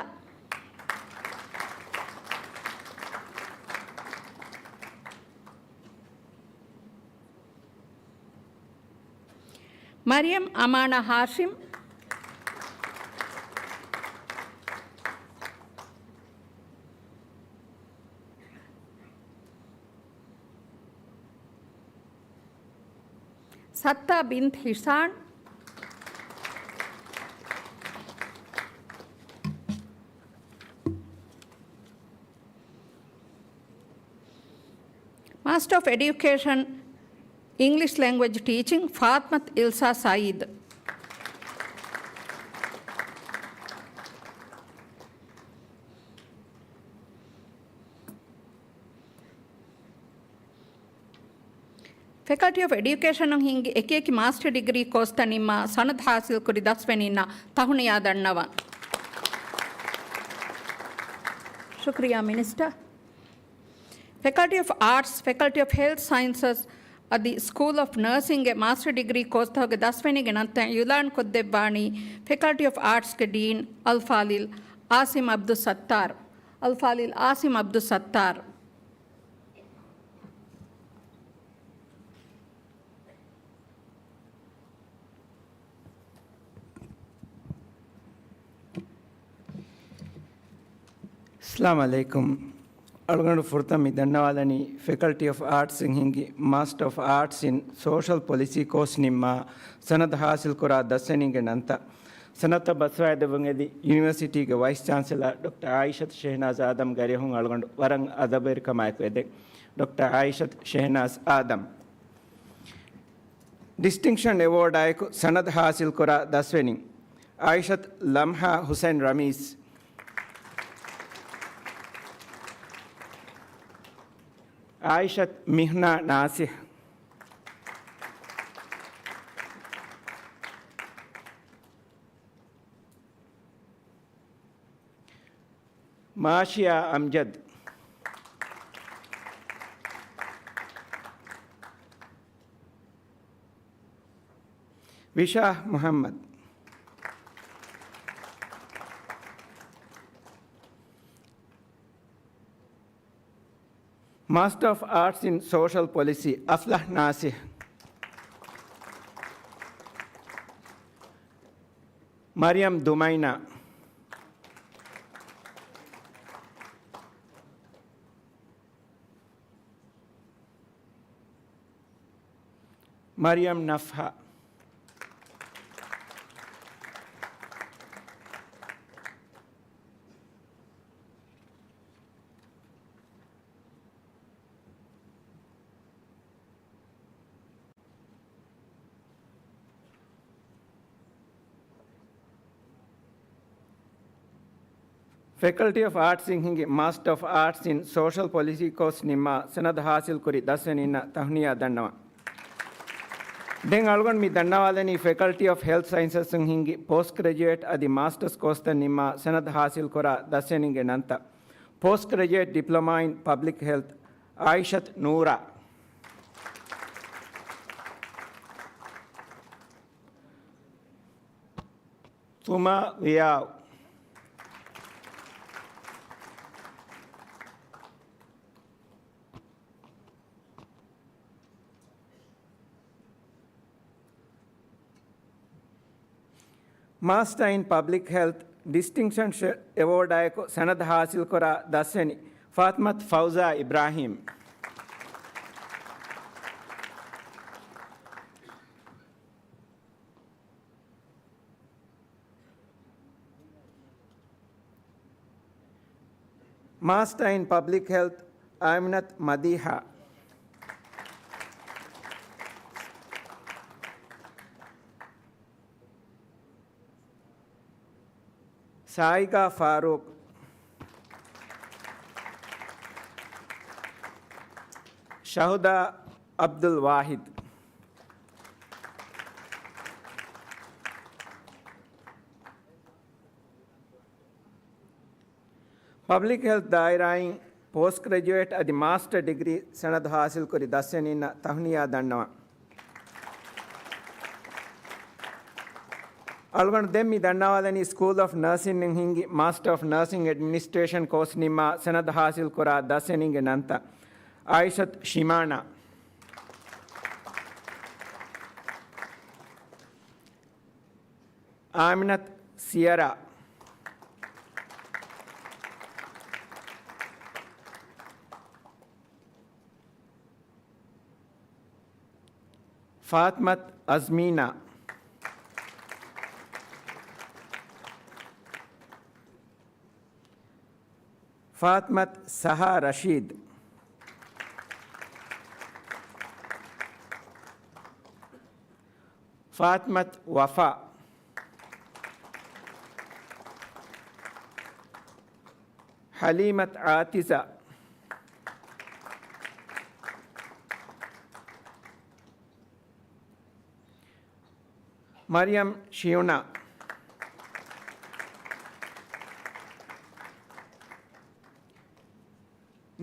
މަރިޔަމް އަމާނާ ހާޝިމް. ސައްތާ ބިންތު ހިޝާން. މާސްޓަރ އޮފް އެޑިއުކޭޝަން، އިންގްލިޝް ލެންގްވެޖް ޓީޗިން، ފާތްމަތު އިލްސާ ސައީދު. ފެކަލްޓީ އޮފް އެޑިއުކޭޝަނުން ހިންގި އެކިއެކި މާސްޓަރ ޑިގްރީ ކޯސްތައް ނިންމާ ސަނަދު ޙާސިލްކުރި ދަސްވެނީންނަށް ތަހުނިޔާ ދަންނަވަން. ޝުކުރިޔާ މިނިސްޓަރ. ފެކަލްޓީ އޮފް އާޓްސް، ފެކަލްޓީ އޮފް ހެލްތް ސައިންސަސް އަދި ސްކޫލް އޮފް ނަރސިންގެ މާސްޓަރ ޑިގްރީ ކޯސްތަކުގެ ދަސްވެނީގެ ނަންތައް އިޢުލާން ކޮށްދެއްވާނީ ފެކަލްޓީ އޮފް އާޓްސްގެ ޑީން އަލްފާޟިލް އާސިމް ޢަބްދުއްސައްތާރު. އަލްފާޟިލް އާސިމް ޢަބްދުއްސައްތާރު. އައްސަލާމު ޢަލައިކުމް. އަޅުގަނޑު ފުރަތަމަ މި ދަންނަވާލަނީ ފެކަލްޓީ އޮފް އާޓްސް އިން ހިންގި މާސްޓަރ އޮފް އާޓްސް އިން ސޯޝަލް ޕޮލިސީ ކޯސް ނިންމާ ސަނަދު ޙާސިލްކުރާ ދަސްވެނީގެ ނަންތައް. ސަނަދަށް ބަސްވާދެއްވުން އެދި ޔުނިވަރސިޓީގެ ވައިސް ޗާންސެލަރ ޑޮކްޓަރ އާއިޝަތު ޝެހެނާޒް އާދަމް ގަރިއަހުން އަޅުގަނޑު ވަރަށް އަދަބުވެރިކަމާއެކު އެދެން. ޑޮކްޓަރ އާއިޝަތު ޝެހެނާޒް އާދަމް. ޑިސްޓިންކްޝަން އެވޯޑާއެކު ސަނަދު ހާސިލްކުރާ ދަސްވެނީ އާއިޝަތު ލަމްހާ ހުސެން ރަމީސް، އާއިޝަތު މިހްނާ ނާސިހް، މާޝިޔާ އަމްޖަދު، ވިޝާ މުޙައްމަދު، މާސްޓަރ އޮފް އާޓްސް އިން ސޯޝަލް ޕޮލިސީ، އަފްލަޙް ނާސިޙް، މަރިޔަމް ދުމައިނާ، މަރިޔަމް ނަފްހާ، ފެކަލްޓީ އޮފް އާޓްސް އިން ހިންގި މާސްޓަރ އޮފް އާޓްސް އިން ސޯޝަލް ޕޮލިސީ ކޯސް ނިންމާ ސަނަދު ހާސިލްކުރި ދަސްވެނީންނަށް ތަހުނިޔާ ދަންނަވަން. ދެން އަޅުގަނޑު މި ދަންނަވާލަނީ ފެކަލްޓީ އޮފް ހެލްތް ސައިންސަސް އިން ހިންގި ޕޯސްޓް ގްރެޖުއޭޓް އަދި މާސްޓަރސް ކޯސްތައް ނިންމާ ސަނަދު ހާސިލްކުރާ ދަސްވެނީންގެ ނަންތައް. ޕޯސްޓް ގްރެޖުއޭޓް ޑިޕްލޮމާ އިން ޕަބްލިކް ހެލްތް، އާއިޝަތު ނޫރާ، ތުމާ ވިޔާވް، މާސްޓަރ އިން ޕަބްލިކް ހެލްތް ޑިސްޓިންކްޝަން އެވޯޑާއެކު ސަނަދު ހާސިލްކުރާ ދަސްވެނީ ފާތިމަތު ފައުޒާ އިބްރާހީމް. މާސްޓަރ އިން ޕަބްލިކް ހެލްތް، އާމިނަތު މަދީޙާ. ސާއިގާ ފާރޫޤް. ޝަހުދާ ޢަބްދުލް ވާޙިދު. ޕަބްލިކް ހެލްތް ދާއިރާއިން ޕޯސްޓް ގްރެޖުއޭޓް އަދި މާސްޓަރ ޑިގްރީ ސަނަދު ހާސިލްކުރި ދަސްވެނީންނަށް ތަހުނިޔާ ދަންނަވަން. އަޅުގަނޑު ދެން މި ދަންނަވާލަނީ ސްކޫލް އޮފް ނަރސިން އިން ހިންގި މާސްޓަރ އޮފް ނަރސިން އެޑްމިނިސްޓްރޭޝަން ކޯސް ނިންމާ ސަނަދު ހާސިލްކުރާ ދަސްވެނީންގެ ނަންތައް. އާއިޝަތު ޝިމާނާ، އާމިނަތު ސިޔަރާ، ފާތިމަތު އަޒްމީނާ، ފާތިމަތު ސަހާ ރަޝީދު، ފާތިމަތު ވަފާ، ޙަލީމަތު އާތިޒާ، މަރިޔަމް ޝިޔުނާ،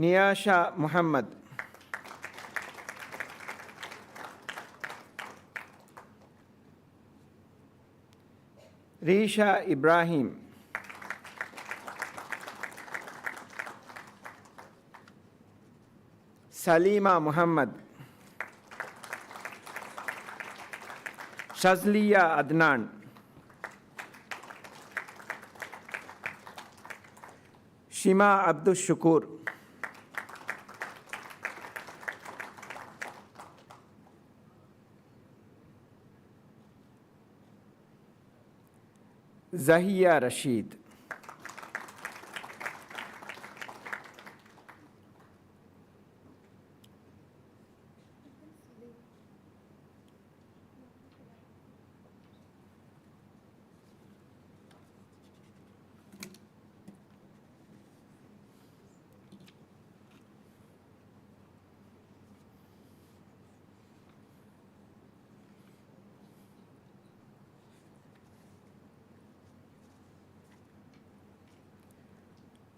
ނިޔާޝާ މުޙައްމަދު، ރީޝާ އިބްރާހީމް، ސަލީމާ މުޙައްމަދު، ޝަޒްލިއްޔާ އަދްނާން، ޝިމާ ޢަބްދުއްޝުކޫރު. ޒަހިޔާ ރަޝީދު.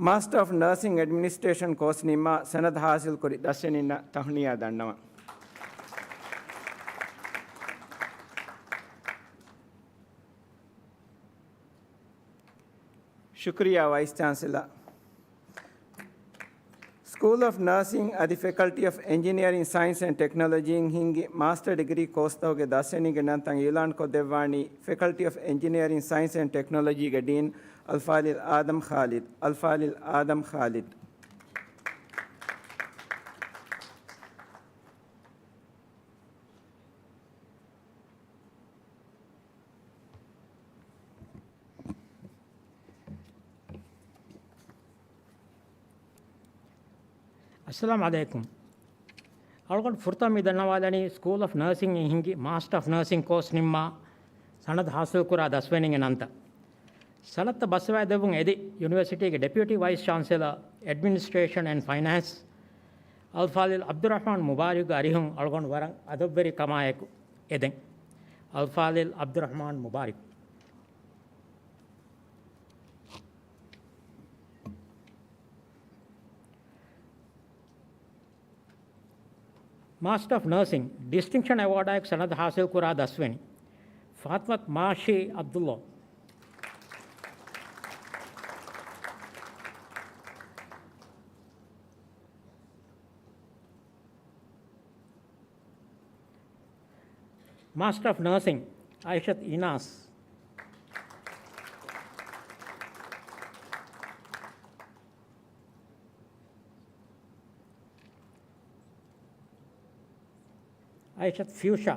މާސްޓަރ އޮފް ނާސިން އެޑްމިނިސްޓްރޭޝަން ކޯސް ނިންމާ ސަނަދު ހާސިލްކުރި ދަސްވެނީންނަށް ތަހުނިޔާ ދަންނަވަން. ޝުކުރިއްޔާ ވައިސް ޗާންސެލަރ. ސްކޫލް އޮފް ނާސިން އަދި ފެކަލްޓީ އޮފް އެންޖިނިއަރިން ސައިންސް އެންޑް ޓެކްނޮލޮޖީން ހިންގި މާސްޓަރ ޑިގްރީ ކޯސްތަކުގެ ދަސްވެނީގެ ނަންތައް އިޢުލާންކޮށްދެއްވާނީ ފެކަލްޓީ އޮފް އެންޖިނިއަރިން ސައިންސް އެންޑް ޓެކްނޮލޮޖީގެ ޑީން އަލްފާޟިލް އާދަމް ޚާލިދު، އަލްފާޟިލް އާދަމް ޚާލިދު. އައްސަލާމު ޢަލައިކުމް. އަޅުގަނޑު ފުރަތަމަ މި ދަންނަވާލަނީ ސްކޫލް އޮފް ނާސިން އިން ހިންގި މާސްޓަރ އޮފް ނާސިން ކޯސް ނިންމާ ސަނަދު ޙާޞިލް ކުރާ ދަސްވެނީގެ ނަންތައް. ސަނަދަށް ބައްސަވައިދެއްވުން އެދި ޔުނިވަރސިޓީގެ ޑެޕިއުޓީ ވައިސް ޗާންސެލަރ، އެޑްމިނިސްޓްރޭޝަން އެންޑް ފައިނޭންސް، އަލްފާޟިލް ޢަބްދުއްރަޙްމާން މުބާރިކުގެ އަރިހުން އަޅުގަނޑު ވަރަށް އަދަބުވެރިކަމާއެކު އެދެން. އަލްފާޟިލް ޢަބްދުއްރަޙްމާން މުބާރިކު. މާސްޓަރ އޮފް ނާސިން ޑިސްޓިންކްޝަން އެވާޑާއެކު ސަނަދު ޙާޞިލް ކުރާ ދަސްވެނީ ފާތިމަތު މާޝީ ޢަބްދުﷲ. މާސްޓަރ އޮފް ނާސިން އައިޝަތު އިނާސް. އައިޝަތު ފިއުޝާ.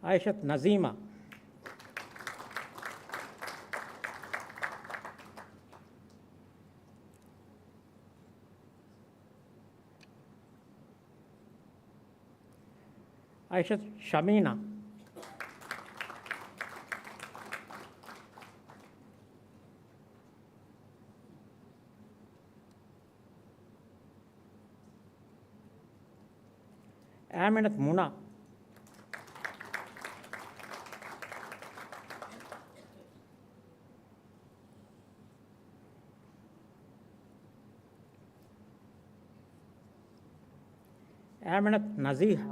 އައިޝަތު ނަޒީމާ. އައިޝަތު ޝަމީނާ. އާމިނަތު މުނާ. އާމިނަތު ނަޒީހާ.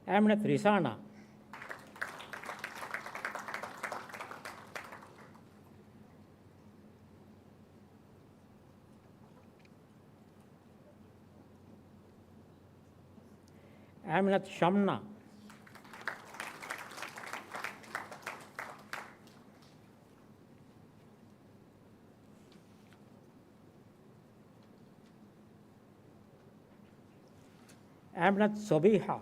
އާމިނަތު ރިސާނާ. އާމިނަތު ޝަމްނާ. އާމިނަތު ސޮބީޙާ.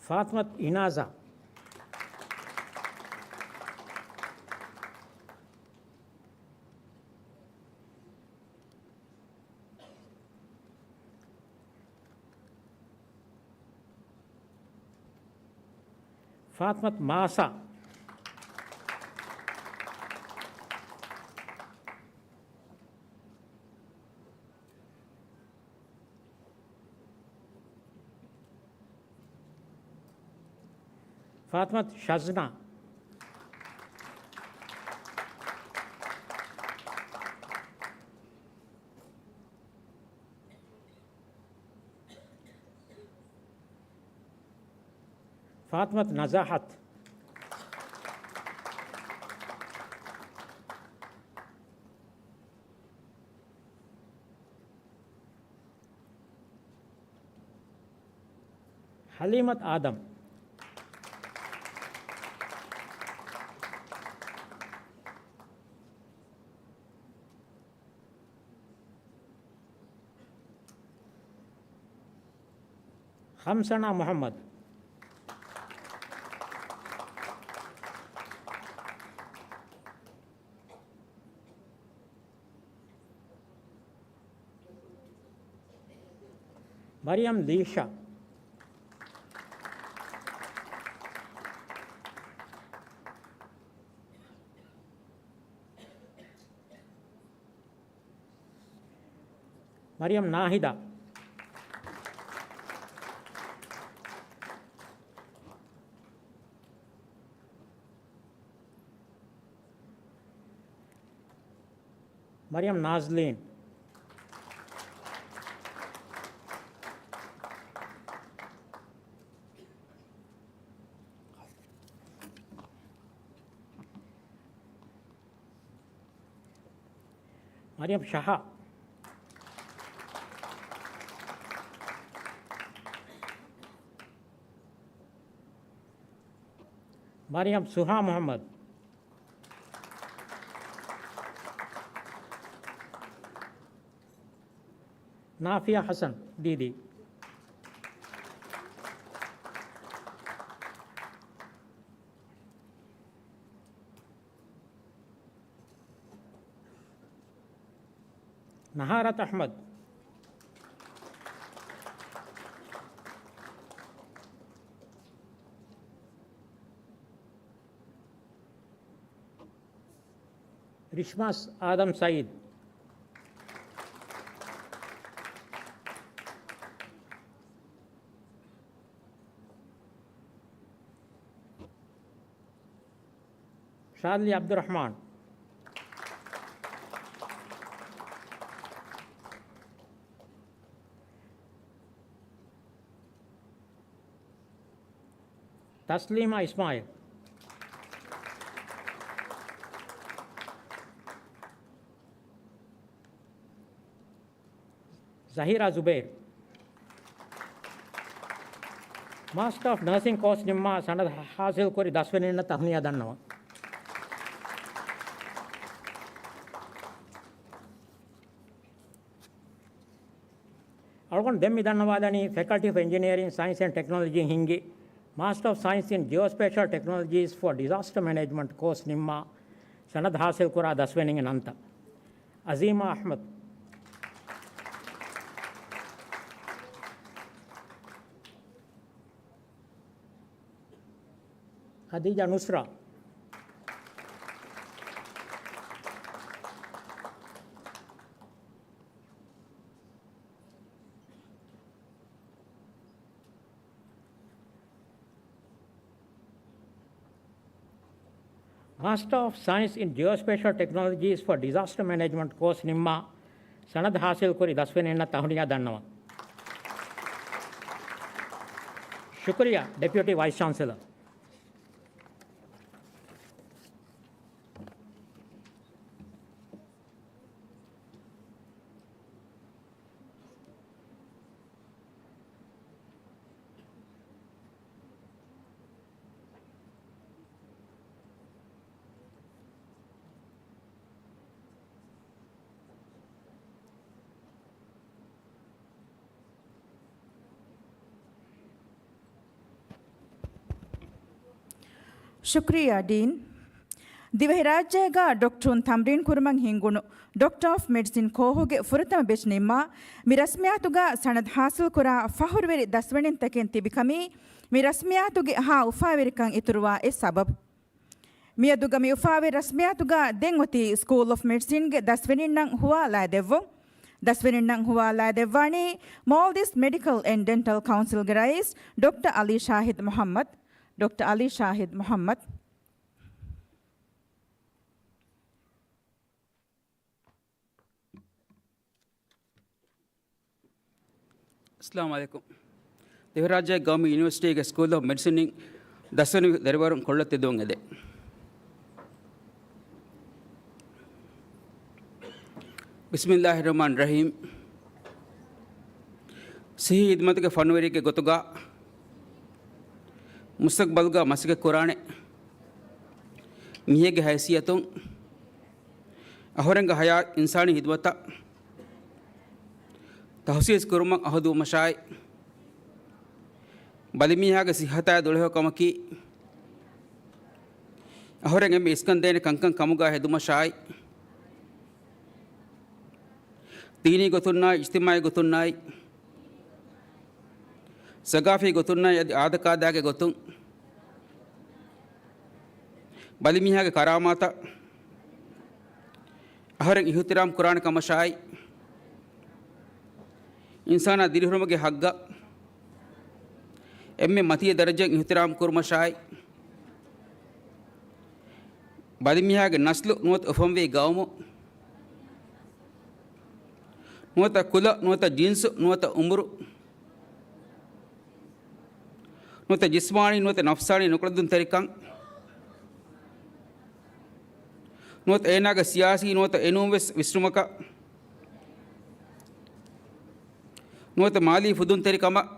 ފާތިމަތު އިނާޒާ. ފާތިމަތު މާސާ. ފާތިމަތު ޝަޒްނާ. ފާތިމަތު ނަޒާހަތު. ހަލީމަތު އާދަމް. ޚަމްސަނާ މުޙައްމަދު. މަރިޔަމް ލީޝާ. މަރިޔަމް ނާހިދާ. މަރިޔަމް ނާޒްލީން. މަރިޔަމް ޝަހާ. މަރިޔަމް ސުހާ މުޙައްމަދު. ނާފިޔާ ޙަސަން ދީދީ. ނަހާރަތް އަޙްމަދު. ރިޝްމާސް އާދަމް ސައީދު. ޝާދްލީ ޢަބްދުއްރަޙްމާން. ތަސްލީމާ އިސްމާޢީލް. ޒަހީރާ ޒުބައިރު. މާސްޓަރ އޮފް ނަރސިން ކޯސް ނިންމާ ސަނަދު ހާސިލްކުރި ދަސްވެރިންނަށް ތަހުނިޔާ ދަންނަވަން. އަޅުގަނޑު ދެން މި ދަންނަވާލަނީ ފެކަލްޓީ އޮފް އެންޖިނިއަރިން، ސައިންސް އެންޑް ޓެކްނޮލޮޖީ ހިންގި މާސްޓަރ އޮފް ސައިންސް އިން ޖިއޯސްޕޭޝަލް ޓެކްނޮލޮޖީސް ފޯ ޑިޒާސްޓަ މެނޭޖްމަންޓް ކޯސް ނިންމާ ސަނަދު ހާސިލްކުރާ ދަސްވެރިންގެ ނަންތައް. އަޒީމާ އަޙްމަދު. ޚަދީޖާ ނުސްރާ. މާސްޓަރ އޮފް ސައިންސް އިން ޖިއޯސްޕޭޝަލް ޓެކްނޮލޮޖީސް ފޯ ޑިޒާސްޓަ މެނޭޖްމަންޓް ކޯސް ނިންމާ ސަނަދު ހާސިލްކުރި ދަސްވެރިންނަށް ތަހުނިޔާ ދަންނަވަން. ޝުކުރިއްޔާ، ޑެޕިއުޓީ ވައިސް ޗާންސެލަރ. ޝުކުރިއްޔާ ޑީން. ދިވެހިރާއްޖޭގަ ޑޮކްޓަރުން ތަމްރީން ކުރުމަށް ހިންގުނު ޑޮކްޓަރ އޮފް މެޑިސިން ކޯހުގެ ފުރަތަމަ ބެޗް ނިންމާ، މި ރަސްމިއްޔާތުގަ ސަނަދު ހާސިލްކުރާ ފަހުރުވެރި ދަސްވެރިންތަކެއް ތިބިކަމީ، މި ރަސްމިއްޔާތުގެ ހާ އުފާވެރިކަން އިތުރުވާ އެއް ސަބަބު. މިއަދުގަ މި އުފާވެރި ރަސްމިއްޔާތުގަ ދެން އޮތީ ސްކޫލް އޮފް މެޑިސިންގެ ދަސްވެރިންނަށް ހުވާލައިދެއްވުން. ދަސްވެރިންނަށް ހުވާލައިދެއްވާނީ މޯލްޑިވްސް މެޑިކަލް އެންޑް ޑެންޓަލް ކައުންސިލްގެ ރައީސް ޑޮކްޓަރ އަލީ ޝާހިދް މުޙައްމަދު. ޑޮކްޓަރ އަލީ ޝާހިދް މުޙައްމަދު. އައްސަލާމު ޢަލައިކުމް. ދިވެހިރާއްޖޭގެ ގައުމީ ޔުނިވަރސިޓީގެ ސްކޫލް އޮފް މެޑިސިން އިން ދަސްވެރި ދަރިވަރުން ކޮށްލަ ތެދުވަން އެދެން. ބިސްމިއްލާހި ރަޙްމާނި ރަޙީމް. ސިއްހީ ހިދުމަތުގެ ފަންވެރިއެއްގެ ގޮތުގަ މުސްތަޤްބަލްގަ މަސައްކަތް ކުރާނެ މީހެއްގެ ހައިސިއްޔަތުން އަހުރެންގެ ހަޔާތް އިންސާނީ ހިދުމަތަށް ތަހުސީސް ކުރުމަށް އަހުދުވުމަށާއި، ބަލިމީހާގެ ސިއްހަތާއި ދުޅަހެޔޮކަމަކީ އަހުރެން އެންމެ އިސްކަންދޭނެ ކަންކަން ކަމުގަ ހެދުމަށާއި، ދީނީ ގޮތުންނާއި، އިޖްތިމާޢީ ގޮތުންނާއި، ސަގާފީ ގޮތުންނާއި އަދި އާދަކާދައިގެ ގޮތުން ބަލިމީހާގެ ކަރާމާތަށް އަހަރެން އިހުތިރާމް ކުރާނެ ކަމަށާއި، އިންސާނާ ދިރިހުރުމުގެ ހައްގަށް އެންމެ މަތީ ދަރަޖައިން އިހުތިރާމް ކުރުމަށާއި، ބަލިމީހާގެ ނަސްލު ނުވަތަ އުފަންވީ ގައުމު، ނުވަތަ ކުލަ، ނުވަތަ ޖިންސު، ނުވަތަ އުމުރު، ނުވަތަ ޖިސްމާނީ، ނުވަތަ ނަފްސާނީ ނުކުޅެދުންތެރިކަން، ނުވަތަ އޭނާގެ ސިޔާސީ، ނުވަތަ އެނޫންވެސް ވިސްނުމަކަށް، ނުވަތަ މާލީ ފުދުންތެރިކަމަށް،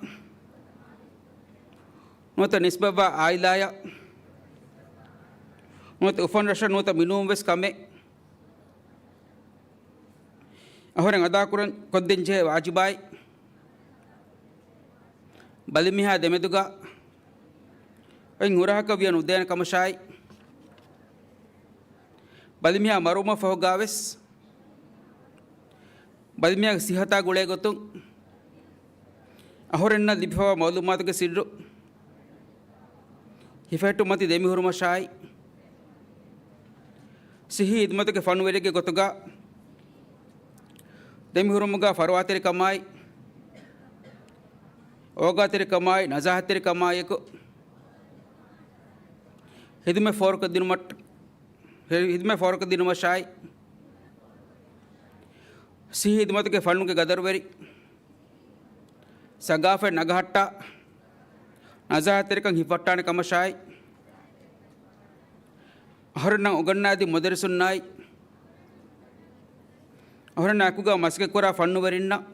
ނުވަތަ ނިސްބަތްވާ އާއިލާއަށް، ނުވަތަ އުފަން ރަށަށް، ނުވަތަ މިނޫންވެސް ކަމެއް އަހަރެން އަދާކުރަން ކޮށްދޭންޖެހޭ ވާޖިބާއި، ބަލިމީހާ ދެމެދުގަ އޮތް ހުރަހަކަށް ވިޔަ ނުދޭނެ ކަމަށާއި، ބަލިމީހާ މަރުވުމަށް ފަހުގާވެސް ބަލިމީހާގެ ސިއްހަތާ ގުޅޭ ގޮތުން އަހުރެންނަށް ލިބިފަވާ މައުލޫމާތުގެ ސިއްރު ހިފެހެއްޓުމަތީ ދެމިހުރުމަށާއި، ސިއްހީ ހިދުމަތުގެ ފަންވެރިއެއްގެ ގޮތުގަ ދެމިހުރުމުގަ ފަރުވާތެރިކަމާއި، އޯގާތެރިކަމާއި، ނަޒާހަތްތެރިކަމާއިއެކު ހިދުމަތް ފޯރުކޮށްދިނުމަށް، ހިދުމަތް ފޯރުކޮށްދިނުމަށާއި، ސިއްހީ ހިދުމަތުގެ ފަންނުގެ ގަދަރުވެރި ސަގާފަތް ނަގަހައްޓާ، ނަޒާހަތްތެރިކަން ހިފައްޓާނެ ކަމަށާއި، އަހަރެންނަށް އުނގަންނައިދިން މުދައްރިސުންނާއި، އަހަރެންނާ އެކުގަ މަސައްކަތްކުރާ ފަންނުވެރިންނަށް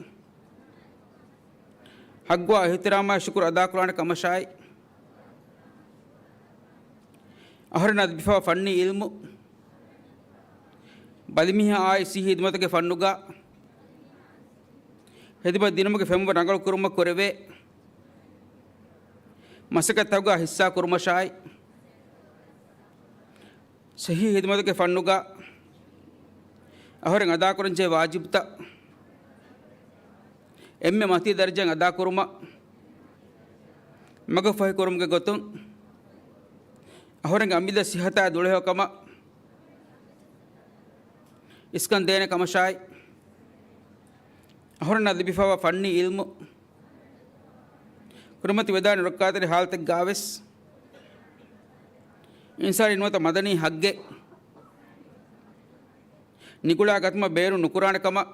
ހައްގުވާ އިހުތިރާމާއި ޝުކުރު އަދާކުރާނެ ކަމަށާއި، އަހަރެންނަށް ލިބިފަވާ ފަންނީ އިލްމު، ބަލިމީހާއާއި ސިއްހީ ހިދުމަތުގެ ފަންނުގަ ހިދުމަތް ދިނުމުގެ ފެންވަރު ރަނގަޅު ކުރުމަށް ކުރެވޭ މަސައްކަތްތަކުގަ ހިއްސާ ކުރުމަށާއި، ސިއްހީ ހިދުމަތުގެ ފަންނުގަ އަހަރެން އަދާކުރަންޖެހޭ ވާޖިބުތައް އެންމެ މަތީ ދަރަޖައިން އަދާކުރުމަށް، މަގުފަހިކުރުމުގެ ގޮތުން އަހަރެންގެ އަމިއްލަ ސިއްހަތާއި ދުޅަހެޔޮކަމަށް އިސްކަން ދޭނެ ކަމަށާއި، އަހަރެންނަށް ލިބިފަވާ ފަންނީ އިލްމު ކުރިމަތިވެދާނެ ރައްކާތެރި ހާލަތެއްގަވެސް، އިންސާނީ ނުވަތަ މަދަނީ ހައްގެއް ނިކުޅާ ގަތުމަށް ބޭނުން ނުކުރާނެ ކަމަށް،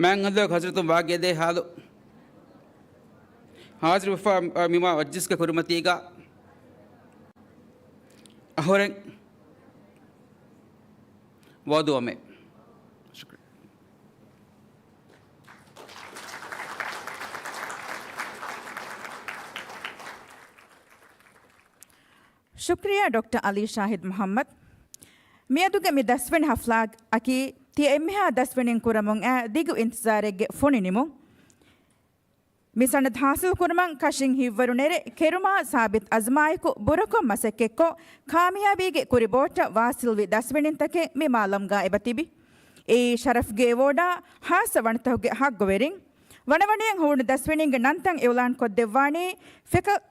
މާތް ހަނދުގެ ހަޒްރަތުން ވާގިޔަދޭ ހާލު، ހާޒިރުވެފަ މި މާ މަޖްލިސްގެ ކުރިމަތީގަ އަހުރެން ވައުދުވަމޭ. ޝުކްރިއްޔާ. ޝުކްރިއްޔާ ޑޮކްޓަރ އަލީ ޝާހިދް މުޙައްމަދު. މިއަދުގެ މި ދަސްވަނި ހަފްލާއަކީ ތިޔަ އެންމެހާ ދަސްވެނީން ކުރަމުން އައި ދިގު އިންތިޒާރެއްގެ ފޮނި ނިމުން. މި ސަނަދު ހާސިލް ކުރުމަށް ކަށިން ހިތްވަރު ނެރެ ކެރުމާ ސާބިތް އަޒްމާއެކު ބުރަކޮށް މަސައްކަތްކޮށް، ކާމިޔާބީގެ ކުރިބޯޓަށް ވާސިލްވި ދަސްވެނީންތަކެއް މި މާލަމްގަ އެބަތިބި. އެއީ ޝަރަފްގެ އެވޯޑާ ހާއްސަ ވަނަތަކުގެ ހައްގުވެރިން. ވަނަވަނައިން ހުވުނު ދަސްވެނީންގެ ނަންތައް އިއުލާން ކޮށްދެއްވާނީ ފެކަލް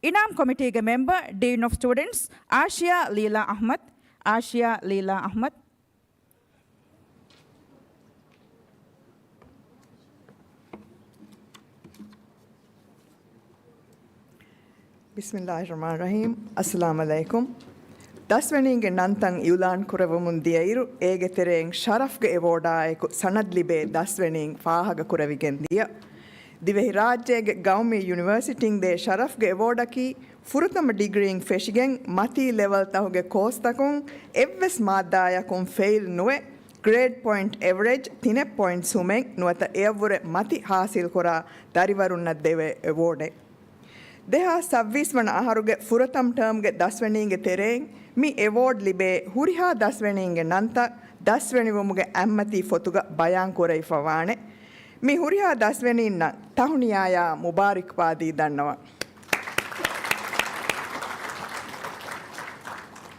އިނާމް ކޮމިޓީގެ މެމްބަރ، ޑީން އޮފް ސްޓޫޑެންޓްސް، އާޝިޔާ ލީލާ އަޙްމަދު. އާޝިޔާ ލީލާ އަޙްމަދު. ބިސްމިއްލާހިއްރަޙްމާނިއްރަޙީމް. އައްސަލާމު ޢަލައިކުމް. ދަސްވެނީންގެ ނަންތައް އިއުލާން ކުރެވެމުން ދިޔައިރު، އޭގެ ތެރެއިން ޝަރަފްގެ އެވޯޑާއެކު ސަނަދް ލިބޭ ދަސްވެނީން ފާހަގަކުރެވިގެން ދިޔަ. ދިވެހިރާއްޖޭގެ ގައުމީ ޔުނިވަރސިޓީން ދޭ ޝަރަފްގެ އެވޯޑަކީ، ފުރަތަމަ ޑިގްރީން ފެށިގެން މަތީ ލެވެލްތަކުގެ ކޯސްތަކުން އެއްވެސް މާއްދާޔަކުން ފެއިލް ނުވެ، ގްރޭޑް ޕޮއިންޓް އެވަރޭޖް ތިނެއް ޕޮއިންޓްސް ހުމެއް ނުވަތަ އެއަށްވުރެ މަތި ހާސިލްކުރާ ދަރިވަރުންނަށް ދެވޭ އެވޯޑެއް. ދެހާސް ސައްބީސް ވަނަ އަހަރުގެ ފުރަތަމަ ޓާމްގެ ދަސްވެނީންގެ ތެރެއިން މި އެވޯޑް ލިބޭ ހުރިހާ ދަސްވެނީންގެ ނަންތައް ދަސްވެނިވުމުގެ އަތްމަތީ ފޮތުގަ ބަޔާން ކުރެވިފަ ވާނެ. މި ހުރިހާ ދަސްވެނީންނަށް ތަހުނިޔާޔާ މުބާރިކްބާދީ ދަންނަވަން.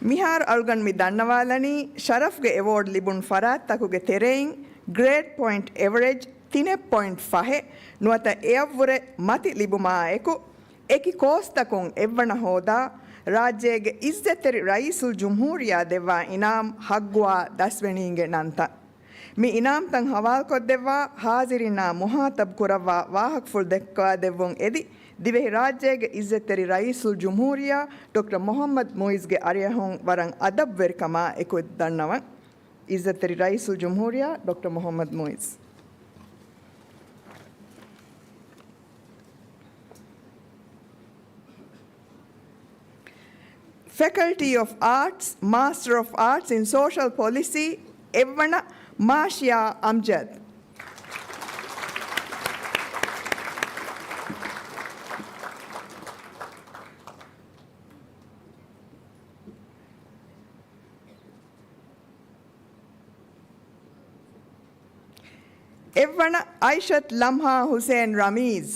މިހާރު އަޅުގަނޑު މި ދަންނަވާލަނީ، ޝަރަފްގެ އެވޯޑް ލިބުނު ފަރާތްތަކުގެ ތެރެއިން ގްރޭޑް ޕޮއިންޓް އެވަރޭޖް ތިނެއް ޕޮއިންޓް ފަހެއް ނުވަތަ އެއަށްވުރެ މަތި ލިބުމާއެކު، އެކި ކޯސްތަކުން އެއްވަނަ ހޯދާ، ރާއްޖޭގެ އިއްޒަތްތެރި ރައީސުލްޖުމްހޫރިއްޔާ ދެއްވާ އިނާމް ހައްގުވާ ދަސްވެނީންގެ ނަންތައް. މި އިނާމްތައް ހަވާލުކޮށްދެއްވާ ހާޒިރީންނާ މުހާތަބް ކުރައްވާ ވާހަކަފުޅު ދައްކާދެއްވުން އެދި، ދިވެހި ރާއްޖޭގެ އިއްޒަތްތެރި ރައީސުލްޖުމްހޫރިއްޔާ ޑޮކްޓަރ މުޙައްމަދު މުޢިއްޒުގެ އަރިއަށުން ވަރަށް އަދަބުވެރިކަމާ އެކު ދަންނަވަން. އިއްޒަތްތެރި ރައީސުލްޖުމްހޫރިއްޔާ ޑޮކްޓަރ މުޙައްމަދު މުޢިއްޒު. Faculty of Arts, Master of Arts in Social Policy، އެއްވަނަ މާޝިޔާ އަމްޖަދު. އެއްވަނަ އައިޝަތު ލަމްހާ ޙުސެން ރަމީޒް.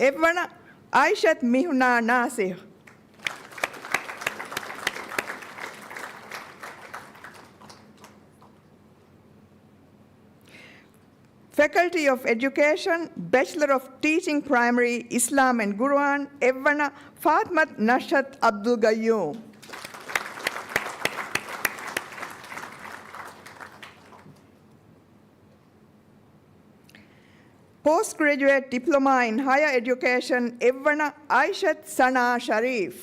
އެއްވަނަ އައިޝަތު މިހުނާ ނާސިހް. Faculty of Education, Bachelor of Teaching Primary, Islam and Quran، އެއްވަނަ ފާތިމަތު ނަޝްހަތު ޢަބްދުލްގައްޔޫމް. Postgraduate Diploma in Higher Education، އެއްވަނަ އައިޝަތު ސަނާ ޝަރީފް.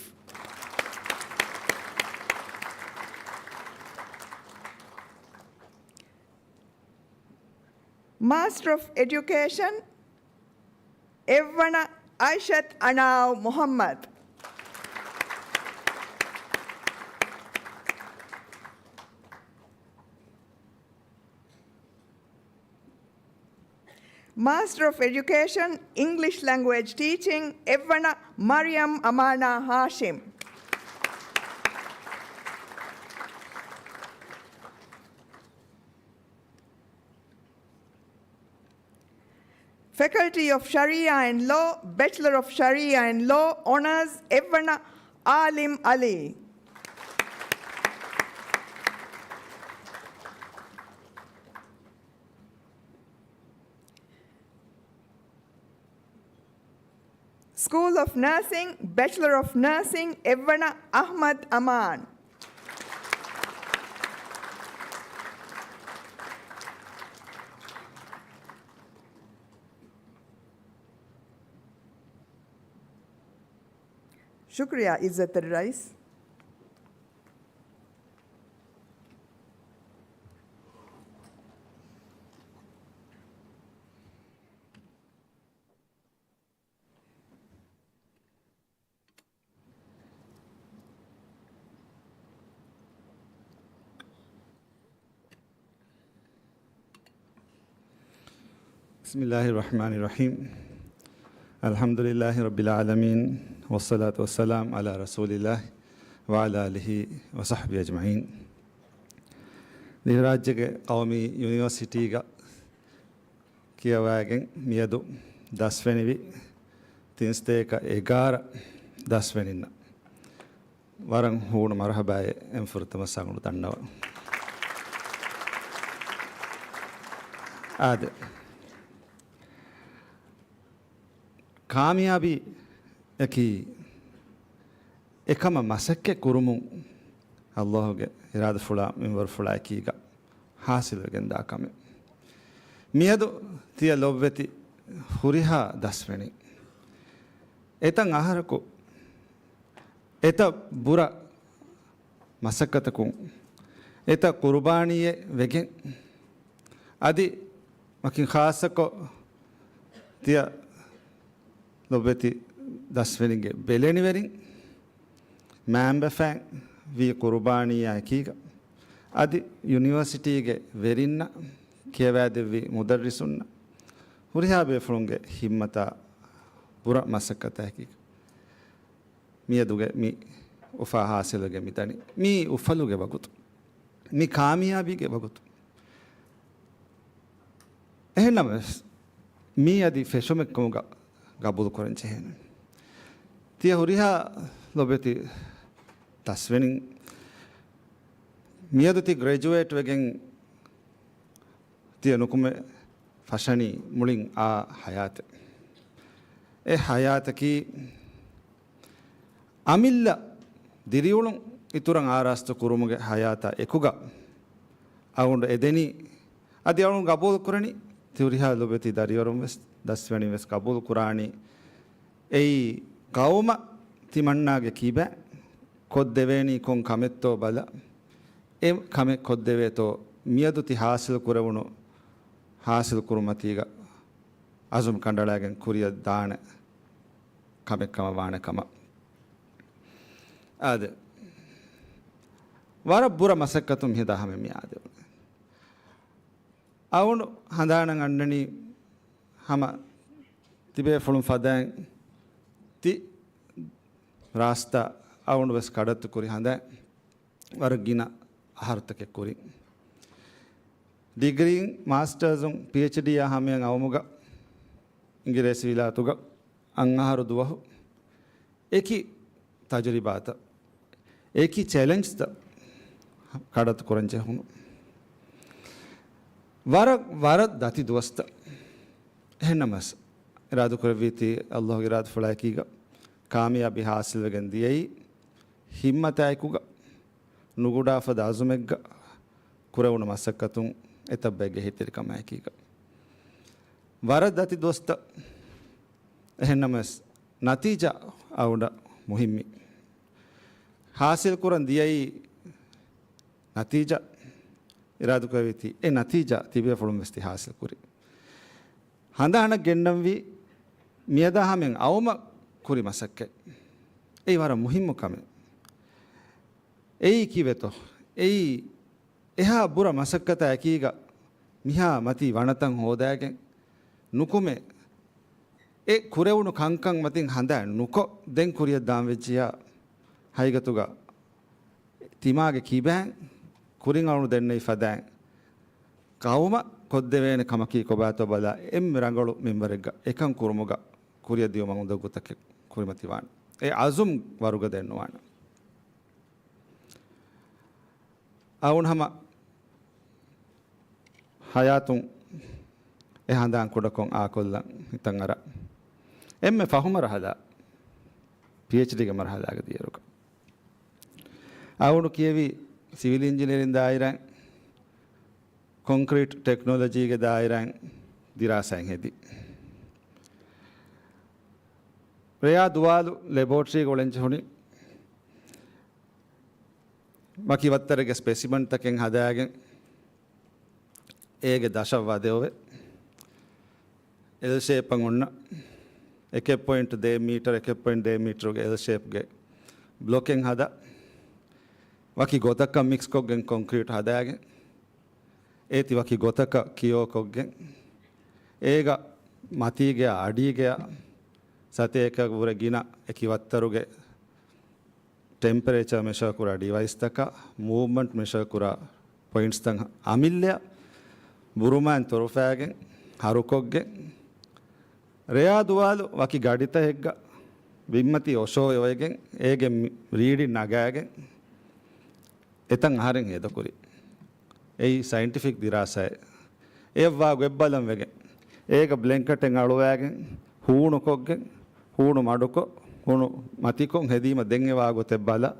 Master of Education، އެއްވަނަ އައިޝަތު އަނާވް މުޙައްމަދު. Master of Education، English Language Teaching، އެއްވަނަ މަރިޔަމް އަމާނާ ހާޝިމް. Faculty of Sharia and Law، Bachelor of Sharia and Law، Honours، އެއްވަނަ އާލިމް ޢަލީ. School of Nursing، Bachelor of Nursing، އެއްވަނަ އަޙްމަދު އަމާން. ޝުކުރިއްޔާ އިއްޒަތްތެރި ރައީސް. بسم الله الرحمن الرحيم. الحمد لله رب العالمين، والصلاة والسلام على رسول الله وعلى آله وصحبه أجمعين. ދިވެހިރާއްޖޭގެ ޤައުމީ ޔުނިވަރސިޓީގަ ކިޔަވައިގެން މިއަދު ދަސްވެނިވި ތިން ސަތޭކަ އެގާރަ ދަސްވެނިންނަށް ވަރަށް ހޫނު މަރުޙަބާއެއް އެން ފުރަތަމަ ސަގުނު ދަންނަވަން. އާދެ، ކާމިޔާބީއަކީ އެކަމަށް މަސައްކަތް ކުރުމުން ﷲ ގެ އިރާދަފުޅާ މިންވަރުފުޅާ އެކީގަ ޙާޞިލުވެގެންދާ ކަމެއް. މިއަދު ތިޔަ ލޮބްވެތި ހުރިހާ ދަސްވެނީ އެތައް އަހަރަކު އެތައް ބުރަ މަސައްކަތަކުން އެތައް ޤުރުބާނީއެއް ވެގެން، އަދި ވަކިން ޚާއްޞަކޮށް ތިޔަ ލޮބްވެތި ދަސްވެރިންގެ ބެލެނިވެރިން، މައިންބަފައިން ވީ ޤުރުބާނީއާ އެކީގަ، އަދި ޔުނިވަރސިޓީގެ ވެރިންނަށް، ކިޔަވައިދެއްވި މުދައްރިސުންނަށް، ހުރިހާ ބޭފުޅުންގެ ހިއްމަތާ ބުރަ މަސައްކަތާ އެކީގަ، މިއަދުގެ މި އުފާ ހާސިލުވެގެން މިދަނީ. މީ އުފަލުގެ ވަގުތު. މި ކާމިޔާބީގެ ވަގުތު. އެހެންނަމަވެސް، މީ އަދި ފެށުމެއްކަމުގަ ގަބޫލުކުރަން ޖެހޭނެ. ތިޔަ ހުރިހާ ލޮބެތި ދަސްވެނިން، މިއަދު ތި ގްރެޖުއޭޓް ވެގެން ތިޔަ ނުކުމެ ފަށަނީ މުޅިން އާ ހަޔާތެއް. އެ ހަޔާތަކީ އަމިއްލަ ދިރިއުޅުން އިތުރަށް އާރާސްތު ކުރުމުގެ ހަޔާތާ އެކުގަ އަޅުގަނޑު އެދެނީ. އަދި އަޅުގަނޑު ގަބޫލު ކުރަނީ ތި ހުރިހާ ލޮބެތި ދަރިވަރުން ވެސް، ދަސްވެނިން ވެސް ގަބޫލު ކުރާނީ. އެއީ ޤައުމަށް ތިމަންނާގެ ކިބައިން ކޮށްދެވޭނީ ކޮން ކަމެއްތޯ ބަލަ، އެ ކަމެއް ކޮށްދެވޭތޯ، މިއަދު ތި ހާސިލް ކުރެވުނު، ހާސިލް ކުރުމަތީގަ އަޒުމް ކަނޑައަޅާގެން ކުރިއަށް ދާނެ ކަމެއް ކަމަށް ވާނެ ކަމަށް. އާދެ، ވަރަށް ބުރަ މަސައްކަތުން މިހިދާ ހަމަ މި އާދެވުނު. އަވަނޑު ހަނދާނަށް އަންނަނީ ހަމަ ތިބޭފުޅުން ފަދައިން ތި ރާސްތާ އަވަނޑު ވެސް ކަޑައްތު ކުރި ހަނދާން ވަރަށް ގިނަ އަހަރުތަކެއް ކުރިން. ޑިގްރީން، މާސްޓާޒުން، ޕީއެޗްޑީއާ ހަމަޔަށް އައުމުގަ އިނގިރޭސި ވިލާތުގަ އަށް އަހަރު ދުވަހު އެކި ތަޖުރިބާތައް، އެކި ޗެލެންޖްތައް ކަޑައްތު ކުރަން ޖެހުނު. ވަރަށް، ވަރަށް ދަތި ދުވަސްތައް. އެހެންނަމަސް، އިރާދުކުރެއްވީތީ ﷲ ގެ އިރާދަފުޅާއެކީގަ ކާމިޔާބީ ހާސިލްވެގެން ދިޔައީ، ހިއްމަތާއެކުގަ، ނުގުޑާފަދަ އަޒުމެއްގަ ކުރެވުނު މަސައްކަތުން އެތައްބައެއްގެ އެހީތެރިކަމާއެކީގަ. ވަރަށް ދަތި ދުވަސްތައް. އެހެންނަމަސް، ނަތީޖާ އަވަނޑަށް މުހިއްމީ. ހާސިލް ކުރަން ދިޔައީ ނަތީޖާ. އިރާދުކުރެއްވީތީ އެ ނަތީޖާ ތިބޭފުޅުން ވެސް ތި ހާސިލް ކުރި. ހަނދާނަށް ގެންނަންވީ މިއަދާ ހަމަޔަށް އައުމަށް ކުރި މަސައްކަތް. އެއީ ވަރަށް މުހިއްމު ކަމެއް. އެއީ ކީއްވެތޯ؟ އެއީ އެހާ ބުރަ މަސައްކަތާ އެކީގަ މިހާ މަތީ ވަނަތައް ހޯދާގެން ނުކުމެ، އެ ކުރެވުނު ކަންކަން މަތިން ހަނދާން ނުކޮށް، ދެން ކުރިއަށް ދާން ވެއްޖިޔާ ހަގީގަތުގަ ތިމާގެ ކިބައިން ކުރިން އަޅުން ދެންނެވި ފަދައިން ޤައުމަށް ކޮށްދެވޭނެ ކަމަކީ ކޮބާތޯ ބަލާ، އެންމެ ރަނގަޅު މިންވަރެއްގަ އެކަން ކުރުމުގަ ކުރިއަށް ދިޔުމަށް އުނދަގޫތަކެއް ކުރިމަތިވާނެ. އެ އަޒުމް ވަރުގަދައެއް ނުވާނެ. އަވުން ހަމަ ހަޔާތުން އެ ހަނދާން ކުޑަކޮށް އާކޮށްލަން ހިތަށް އަރާ، އެންމެ ފަހު މަރުހަލާ، ޕީއެޗްޑީގެ މަރުހަލާގަ ދިޔައިރުގަ އަވުނު ކިޔެވި ސިވިލް އިންޖިނިއަރިން ދާއިރާއިން، ކޮންކްރީޓް ޓެކްނޮލޮޖީގެ ދާއިރާއިން ދިރާސާއެއް ހެދި. ރެޔާ ދުވާލު ލެބޯޓްރީގަ އުޅެން ޖެހުނީ ވަކި ވައްތަރެއްގެ ސްޕެސިމަންތަކެއް ހަދާގެން، އޭގެ ދަށަށް ވަދެއޮވެ، އެލް ޝޭޕަށް އޮންނަ އެކެއް ޕޮއިންޓް ދޭއް މީޓަރު، އެކެއް ޕޮއިންޓް ދޭއް މީޓަރުގެ އެލް ޝޭޕްގެ ބްލޮކެއް ހަދާ، ވަކި ގޮތަކަށް މިކްސްކޮށްގެން ކޮންކްރީޓް ހަދާގެން، އޭތި ވަކި ގޮތަކަށް ކިޔޯކޮށްގެން، އޭގަ މަތީގެއާ އަޑީގެއާ ސަތޭކައަށް ވުރެ ގިނަ އެކި ވައްތަރުގެ ޓެމްޕަރޭޗަރ މެޝަރ ކުރާ ޑިވައިސްތަކާ، މޫވްމަންޓް މެޝަރ ކުރާ ޕޮއިންޓްސްތައް އަމިއްލައަށް ބުރުމާއިން ތޮރުފައިގެން، ހަރުކޮށްގެން، ރެޔާ ދުވާލު ވަކި ގަޑިތަކެއްގަ ބިންމަތީ އޮށޯވެ އޮވެގެން، އޭގެ މި-، ރީޑިން ނަގާގެން، އެތަން އަހަރެން ހޭދަކުރި. އެއީ ސައިންޓިފިކް ދިރާސާއެއް. އެއަށްވާ ގޮތް ބަލަން ވެގެން، އޭގަ ބްލެންކެޓެއް އަޅުވާގެން، ހޫނުކޮށްގެން، ހޫނު މަޑުކޮށް، ހޫނު މަތިކޮށް ހެދީމަ ދެން އެވާ ގޮތެއް ބަލާ،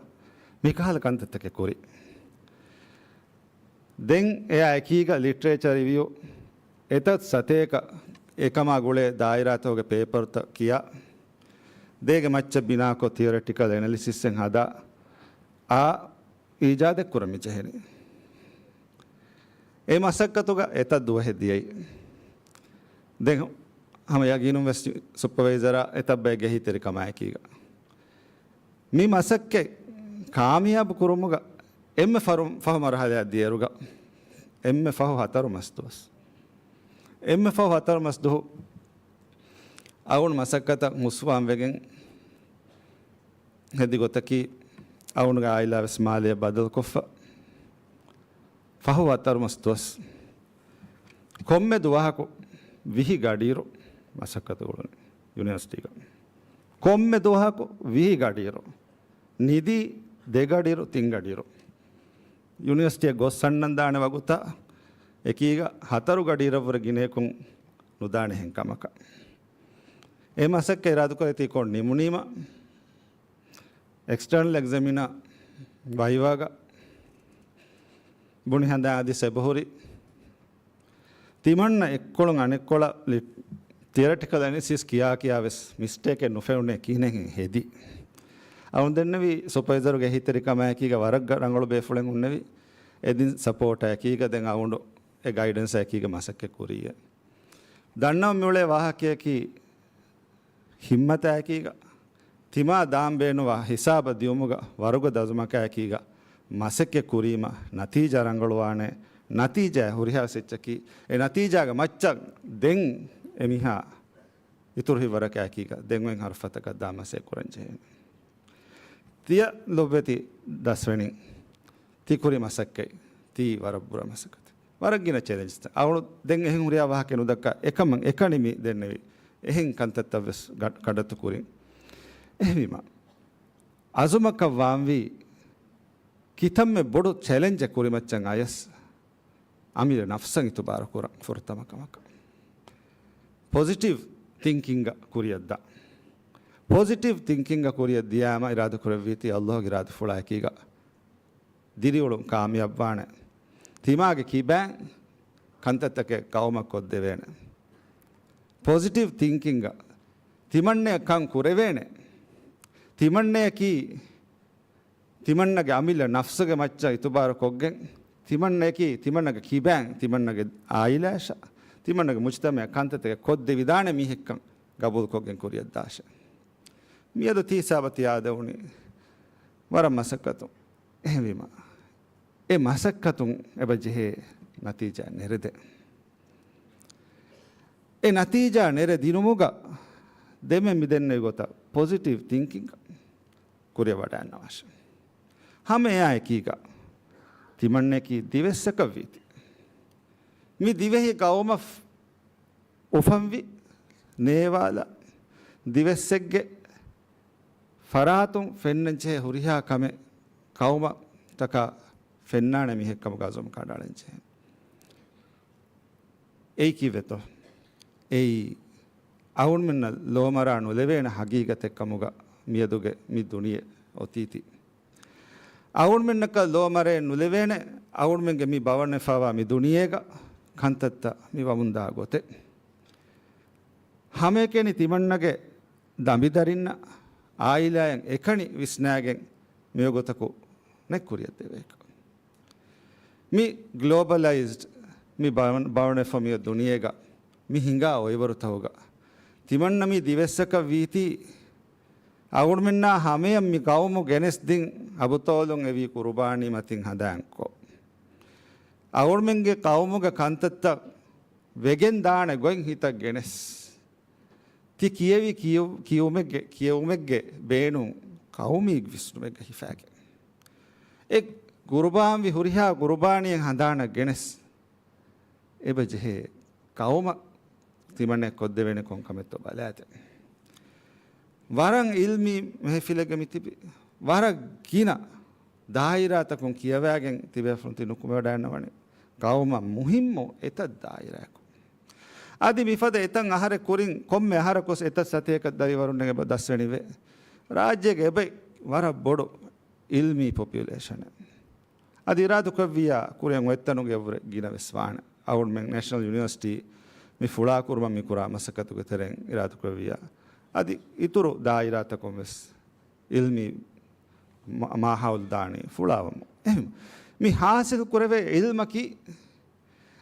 މިކަހަލަ ކަންތައްތަކެއް ކުރި. ދެން އެއާ އެކީގަ ލިޓްރޭޗަރ ރިވިއު، އެތައް ސަތޭކަ އެކަމާ ގުޅޭ ދާއިރާތަކުގެ ޕޭޕަރުތައް ކިޔާ، ދޭގެ މައްޗަށް ބިނާކޮށް ތިއޮރެޓިކަލް އެނަލިސިސްއެއް ހަދާ، އާ އީޖާދެއް ކުރަން މި ޖެހެނީ. އެ މަސައްކަތުގަ އެތައް ދުވަހެއް ދިޔައީ. ދެން ހަމަ ޔަގީނުން ވެސް ސުޕަވައިޒަރާ އެތައް ބައެއްގެ އެހީތެރިކަމާއެކީގަ މި މަސައްކަތް ކާމިޔާބު ކުރުމުގަ އެންމެ ފަރު-، ފަހު މަރުހަލައަށް ދިޔައިރުގަ އެންމެ ފަހު ހަތަރު މަސް ދުވަސް، އެންމެ ފަހު ހަތަރު މަސް ދުވަހު އަވުނު މަސައްކަތަށް ހުސްވާން ވެގެން ހެދި ގޮތަކީ، އަވުނުގެ އާއިލާ ވެސް މާލެއަށް ބަދަލުކޮށްފަ، ފަހު ހަތަރު މަސް ދުވަސް ކޮންމެ ދުވަހަކު ވިހި ގަޑިއިރު މަސައްކަތު އުޅުނީ ޔުނިވަރސިޓީގަ. ކޮންމެ ދުވަހަކު ވިހި ގަޑިއިރު، ނިދީ ދެ ގަޑިއިރު، ތިން ގަޑިއިރު. ޔުނިވަރސިޓީއަށް ގޮސް އަންނަން ދާނެ ވަގުތާ އެކީގަ ހަތަރު ގަޑިއިރަށްވުރެ ގިނަޔަކުން ނުދާނެ ހެން ކަމަކަށް. އެ މަސައްކަތް އިރާދަކުރެއްވި ކޮން ނިމުނީމަ، އެކްސްޓަރނަލް އެގްޒަމިނަރ ވައިވާގަ ބުނި ހަނދާން އަދި އެބަހުރި ތިމަންނަ އެއްކޮޅުން އަނެއްކޮޅަށް ލި-، ތިއަރެޓިކަލް އެނަލިސިސް ކިޔާ ކިޔާ ވެސް މިސްޓޭކެއް ނުފެނުނޭ ކިހިނެއް ހެދި. އަޅުން ދެންނެވި ސުޕަވައިޒަރުގެ އެހީތެރިކަމާއެކީގަ ވަރަށް ރަނގަޅު ބޭފުޅެއް ހުންނެވި. އެދިން ސަޕޯޓާއެކީގަ ދެން އަޅުން އެ ގައިޑެންސާއެކީގަ މަސައްކަތް ކުރީއޭ. ދަންނަވަން މިއުޅޭ ވާހަކަޔަކީ ހިއްމަތާއެކީގަ ތިމާ ދާން ބޭނުވާ ހިސާބަށް ދިއުމުގަ ވަރުގަދަ އަޒުމަކާއެކީގަ މަސައްކަތް ކުރީމަ ނަތީޖާ ރަނގަޅުވާނެ. ނަތީޖާ ހުރިހާ ސެއްޗަކީ އެ ނަތީޖާގެ މައްޗަށް ދެން އެމީހާ އިތުރު ހިތްވަރަކާއެކީގަ ދެން އޮތް ހަރުފަތަކަށް ދާ މަސައްކަތް ކުރަން ޖެހޭނެ. ތިޔަ ލޮބުވެތި ދަސްވެނިން ތި ކުރި މަސައްކަތް ތީ ވަރަށް ބުރަ މަސައްކަތެއް. ވަރަށް ގިނަ ޗެލެންޖްތައް. އަޅު ދެން އެހެން ހުރިހާ ވާހަކަ ނުދައްކާ އެކަމަށް އެކަނި މި ދެންނެވި އެހެން ކަންތައްތައް ވެސް ގަ-، ކަނޑައަތު ކުރިން. އެހެންވީމަ، އަޒުމަކަށް ވާންވީ ކިތަންމެ ބޮޑު ޗެލެންޖެއް ކުރިމައްޗަށް އަޔަސް އަމިއްލަ ނަފްސަށް އިތުބާރު ކުރަން ފުރަތަމަ ކަމަކަށް. ޕޮޒިޓިވް ތިންކިންގ ކުރިއަށްދާ. ޕޮޒިޓިވް ތިންކިންގ ކުރިއަށް ދިޔާމަ އިރާދަ ކުރެއްވީތީ އައްލާހުގެ އިރާދަފުޅާއެކީގަ ދިރިއުޅުން ކާމިޔާބުވާނެ. ތިމާގެ ކިބައިން ކަންތައްތަކެއް ގައުމަށް ކޮށްދެވޭނެ. ޕޮޒިޓިވް ތިންކިންގ ތިމަންނައަށް ކަން ކުރެވޭނެ. ތިމަންނައަކީ ތިމަންނަގެ އަމިއްލަ ނަފްސުގެ މައްޗަށް އިތުބާރު ކޮށްގެން، ތިމަންނައަކީ ތިމަންނަގެ ކިބައިން، ތިމަންނަގެ އާއިލާއަށް، ތިމަންނަގެ މުޖްތަމައަށް ކަންތައްތަކެއް ކޮށްދެވިދާނެ މީހެއްކަން ގަބޫލުކޮށްގެން ކުރިއަށްދާށޭ. މިއަދު ތީ ހިސާބަށް ތި އާދެވުނީ ވަރަށް މަސައްކަތު. އެހެންވީމަ، އެ މަސައްކަތުން އެބަ ޖެހޭ ނަތީޖާ ނެރެދޭން. އެ ނަތީޖާ ނެރެ ދިނުމުގަ ދެންމެ މި ދެންނެވި ގޮތަށް ޕޮޒިޓިވް ތިންކިންގ ކުރިއަށް ވަޑައިގަންނަވާށޭ. ހަމަ އެއާއެކީގަ ތިމަންނައަކީ ދިވެއްސަކަށް ވީތީ. މި ދިވެހި ގައުމަށް އުފަންވި ނޭވާލަށް ދިވެއްސެއްގެ ފަރާތުން ފެންނަންޖެހޭ ހުރިހާ ކަމެއް ގައުމަށް ތަކާ ފެންނާނެ މީހެއްކަމުގަ އަޒުމް ކަނޑައަޅަންޖެހޭ. އެއީ ކީއްވެތޯ؟ އެއީ އަޅުގަނޑުމެންނަށް ލޯމަރާ ނުލެވޭނެ ހަގީގަތެއްކަމުގަ މިއަދުގެ މި ދުނިޔެ އޮތީތީ. އަޅުގަނޑުމެންނަކަށް ލޯމަރައެއް ނުލެވޭނެ އަޅުގަނޑުމެންގެ މި ބަވަންވެފަވާ މި ދުނިޔޭގަ ކަންތައްތައް މި ވަމުންދާ ގޮތެއް. ހަމައެކަނި ތިމަންނަގެ ދަނބިދަރިންނަށް އާއިލާއިން އެކަނި ވިސްނާގެން މިވަގުތަކު ނެތް ކުރިއަށްދެވޭކަށް. މި ގްލޯބަލައިޒްޑް މި ބަވަން-، ބަވަންވެފަ މި ދުނިޔޭގަ މި ހިނގާ އޮއިވަރުތަކުގަ ތިމަންނަ މި ދިވެއްސަކަށް ވީތީ އަޅުގަނޑުމެންނާ ހަމަޔަށް މި ގައުމު ގެނެސްދިން އަބުޠާލުން އެވީ ޤުރުބާނީ މަތިން ހަނދާންކޮށް. އަޅުގަނޑުމެންގެ ޤައުމުގެ ކަންތައްތައް ވެގެން ދާނެ ގޮތް ހިތަށް ގެނެސް. ތި ކިޔެވި ކިޔެވު-، ކިޔުމެއްގެ، ކިޔެވުމެއްގެ ބޭނުން ޤައުމީ ވިސްނުމެއްގަ ހިފާގެން. އެ ޤުރުބާންވި ހުރިހާ ޤުރުބާނީއެއް ހަނދާނަށް ގެނެސް. އެބަ ޖެހޭ ޤައުމަށް ތިމަންނަ ކޮށްދެވޭނެ ކޮން ކަމެއްތޯ ބަލާތި. ވަރަށް އިލްމީ މެހެފިލެއްގަ މިތިބި. ވަރަށް ގިނަ ދާއިރާތަކުން ކިޔަވާގެން ތިބޭފުޅުން ތި ނުކުމެވަޑައިގަންނަވަނީ ޤައުމަށް މުހިއްމު އެތައް ދާއިރާއަކު. އަދި މިފަދަ އެތައް އަހަރެއް ކުރިން ކޮންމެ އަހަރަކުވެސް އެތައް ސަތޭކަ ދަރިވަރުން އެބަ ދަސްވެނިވޭ. ރާއްޖޭގެ އެބައި ވަރަށް ބޮޑު އިލްމީ ޕޮޕިއުލޭޝަނެއް. އަދި އިރާދަކުރެއްވިއްޔާ ކުރިއަށް އޮތްތަނުގެ އެއްވުރެ ގިނަވެސް ވާނެ. އަޅުގަނޑުމެން ނޭޝަނަލް ޔުނިވަރސިޓީ މި ފުޅާކުރުމަށް މި ކުރާ މަސައްކަތުގެ ތެރެއިން އިރާދަކުރެއްވިއްޔާ އަދި އިތުރު ދާއިރާތަކުން ވެސް އިލްމީ މާ-، މާހައުލު ދާނީ ފުޅާވަމުން. އެހެން މި ހާސިލް ކުރެވޭ އިލްމަކީ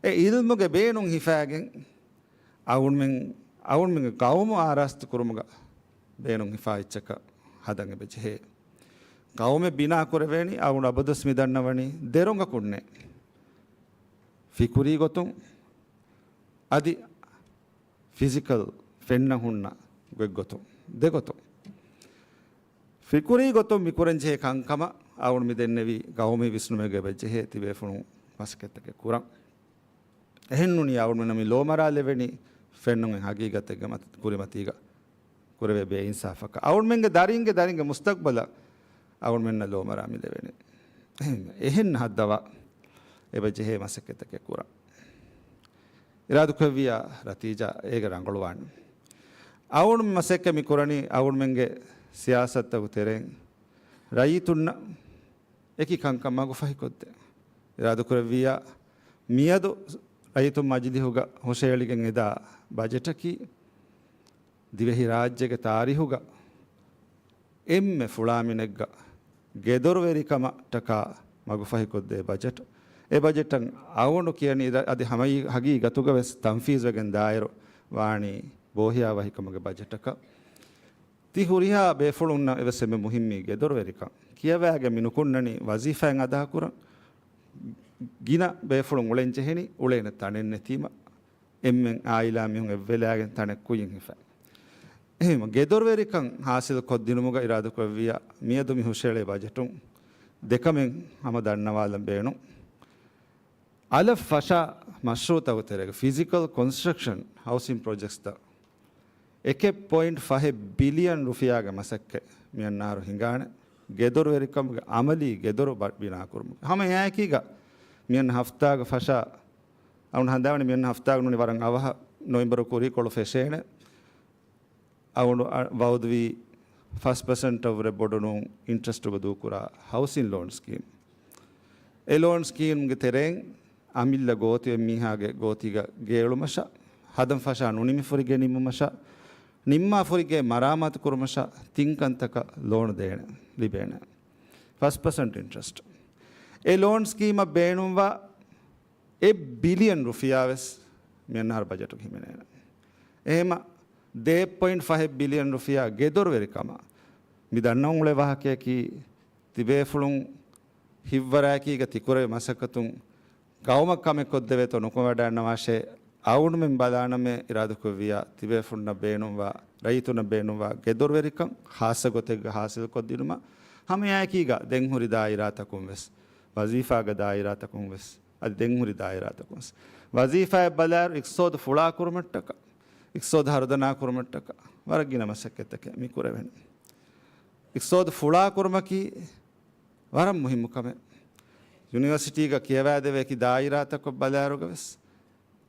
އެ އިލްމުގެ ބޭނުން ހިފާގެން އަޅުގަނޑުމެން، އަޅުގަނޑުމެންގެ ޤައުމު އާރާސްތު ކުރުމުގަ ބޭނުން ހިފާ އެއްޗަކަށް ހަދަން އެބަ ޖެހޭ. ޤައުމެއް ބިނާ ކުރެވޭނީ އަޅުގަނޑު އަބަދުވެސް މި ދަންނަވަނީ ދެ ރޮނގަކުންނޭ. ފިކުރީ ގޮތުން އަދި ފިޒިކަލް ފެންނަ ހުންނަ ގޮތްގޮތުން، ދެގޮތުން. ފިކުރީ ގޮތުން މި ކުރަންޖެހޭ ކަންކަމަށް އަޅުގަނޑު މި ދެންނެވީ ގައުމީ ވިސްނުމެއްގަ އެބަ ޖެހޭ ތިބޭފުޅުން މަސައްކަތްތަކެއް ކުރަން. އެހެންނޫނީ އަޅުގަނޑު މި ލޯމަރާލެވެނީ ފެންނަން ހަގީގަތެއްގެ މަތި-، ކުރިމަތީގަ ކުރެވޭ ބޭއިންސާފަކަށް އަޅުމެންގެ ދަރިންގެ ދަރިންގެ މުސްތަގްބަލަށް އަޅުމެންނަށް ލޯމަރާ މި ލެވެނީ. އެހެން، އެހެން ހައްދަވާ އެބަ ޖެހޭ މަސައްކަތްތަކެއް ކުރަން. އިރާދަކުރެއްވިއްޔާ ރަތީޖާ އޭގަ ރަނގަޅުވާނެ. އަޅުމެން މަސައްކަތް މި ކުރަނީ އަޅުމެންގެ ސިޔާސަތުތަކުގެ ތެރެއިން ރައްޔިތުންނަށް އެކި ކަންކަން މަގުފަހިކޮށްދޭ. އިރާދަކުރެއްވިއްޔާ މިއަދު ރައްޔިތުން މަޖިލިހުގަ ހުށައެޅިގެން އެދާ ބަޖެޓަކީ ދިވެހިރާއްޖޭގެ ތާރީހުގަ އެންމެ ފުޅާމިނެއްގަ ގެދޮރުވެރިކަމަށްޓަކާ މަގުފަހިކޮށްދޭ ބަޖެޓް. އެ ބަޖެޓަށް އަޅުގަނޑު ކިޔަނީ އަދި ހަމައީ ހަގީގަތުގަވެސް ތަންފީޒުވެގެން ދާއިރު ވާނީ ބޯހިޔާވަހިކަމުގެ ބަޖެޓަކަށް. ތި ހުރިހާ ބޭފުޅުންނަށް އެވެސް އެންމެ މުހިއްމީ ގެދޮރުވެރިކަން. ކިޔަވާގެން މި ނުކުންނަނީ ވަޒީފާއެއް އަދާކުރަން. ގިނަ ބޭފުޅުން އުޅެން ޖެހެނީ އުޅޭނެ ތަނެއް ނެތީމަ. އެންމެން އާއިލާ މީހުން އެއްވެލާގެން ތަނެއް ކުއްޔަށް ހިފަ. އެހެން ގެދޮރުވެރިކަން ހާސިލު ކޮށްދިނުމުގަ އިރާދަކުރެއްވިއްޔާ މިއަދު މި ހުށައެޅޭ ބަޖެޓުން ދެކަމެއް ހަމަ ދަންނަވާލަން ބޭނުން. އަލަށް ފަށާ މަޝްރޫއުތަކުގެ ތެރޭގަ ފިޒިކަލް ކޮންސްޓްރަކްޝަން ހައުސިން ޕްރޮޖެކްޓްސްތައް އެކެއް ޕޮއިންޓް ފަހެއް ބިލިއަން ރުފިޔާގެ މަސައްކަތް މިއަންނަ އަހަރު ހިނގާނެ. ގެދޮރުވެރިކަމުގެ އަމަލީ ގެދޮރު ބަ-، ބިނާކުރުމުގެ ހަމަ އެއާއެކީގަ މިއަންނަ ހަފްތާގަ ފަށާ އަޅުގަނޑު ހަނދާންވަނީ މިއަންނަ ހަފްތާގަ ނޫނީ ވަރަށް އަވަހަށް ނޮވެމްބަރު ކުރީކޮޅު ފެށޭނެ. އަޅުގަނޑު އަ-، ވައުދުވީ ފަސް ޕަސެންޓަށްވުރެ ބޮޑު ނޫން އިންޓްރެސްޓުގަ ދޫކުރާ ހައުސިން ލޯން ސްކީމް. އެ ލޯން ސްކީމްގެ ތެރެއިން އަމިއްލަ ގޯތިވެ މީހާގެ ގޯތީގަ ގޭއުޅުމަށާ، ހަދަން ފަށާ ނުނިމި ފުރިގެ ނިންމުމަށާ، ނިންމާ ފުރިގެ މަރާމާތު ކުރުމަށާ ތިން ކަންތަކަށް ލޯނު ދޭނެ، ލިބޭނެ. ފަސް ޕަސެންޓް އިންޓްރެސްޓް. އެ ލޯން ސްކީމަށް ބޭނުންވާ އެއް ބިލިއަން ރުފިޔާ ވެސް މިއަންނަ އަހަރު ބަޖެޓުގަ ހިމެނޭނެ. އެހެމަ ދޭއް ޕޮއިންޓް ފަހެއް ބިލިއަން ރުފިޔާ ގެދޮރުވެރިކަމަށް މި ދަންނަވަން އުޅޭ ވާހަކަޔަކީ، ތިބޭފުޅުން ހިތްވަރާއެކީގަ ތިކުރެވޭ މަސައްކަތުން ގައުމަށް ކަމެއް ކޮށްދެވޭތޯ ނުކުމެވަޑައިގަންނަވާށޭ، އަޅުގަނޑުމެން ބަލާނަމޭ އިރާދަކުރެއްވިއްޔާ ތިބޭފުޅުންނަށް ބޭނުންވާ، ރައްޔިތުންނަށް ބޭނުންވާ ގެދޮރުވެރިކަން ޚާއްޞަ ގޮތެއްގަ ހާސިލްކޮށްދިނުމަށް. ހަމައެއާއެކީގަ ދެންހުރި ދާއިރާތަކުން ވެސް، ވަޒީފާގެ ދާއިރާތަކުން ވެސް، އަދި ދެންހުރި ދާއިރާތަކުން ވެސް ވަޒީފާއަށް ބަލާއިރު އިޤްތިޞާދު ފުޅާކުރުމަށްޓަކާ، އިޤްތިޞާދު ހަރުދަނާކުރުމަށްޓަކާ ވަރަށް ގިނަ މަސައްކަތްތަކެއް މި ކުރެވެނީ. އިޤްތިޞާދު ފުޅާކުރުމަކީ ވަރަށް މުހިއްމު ކަމެއް. ޔުނިވަރސިޓީގަ ކިޔަވާދެވޭ އެކި ދާއިރާތަކަށް ބަލާއިރުގަ ވެސް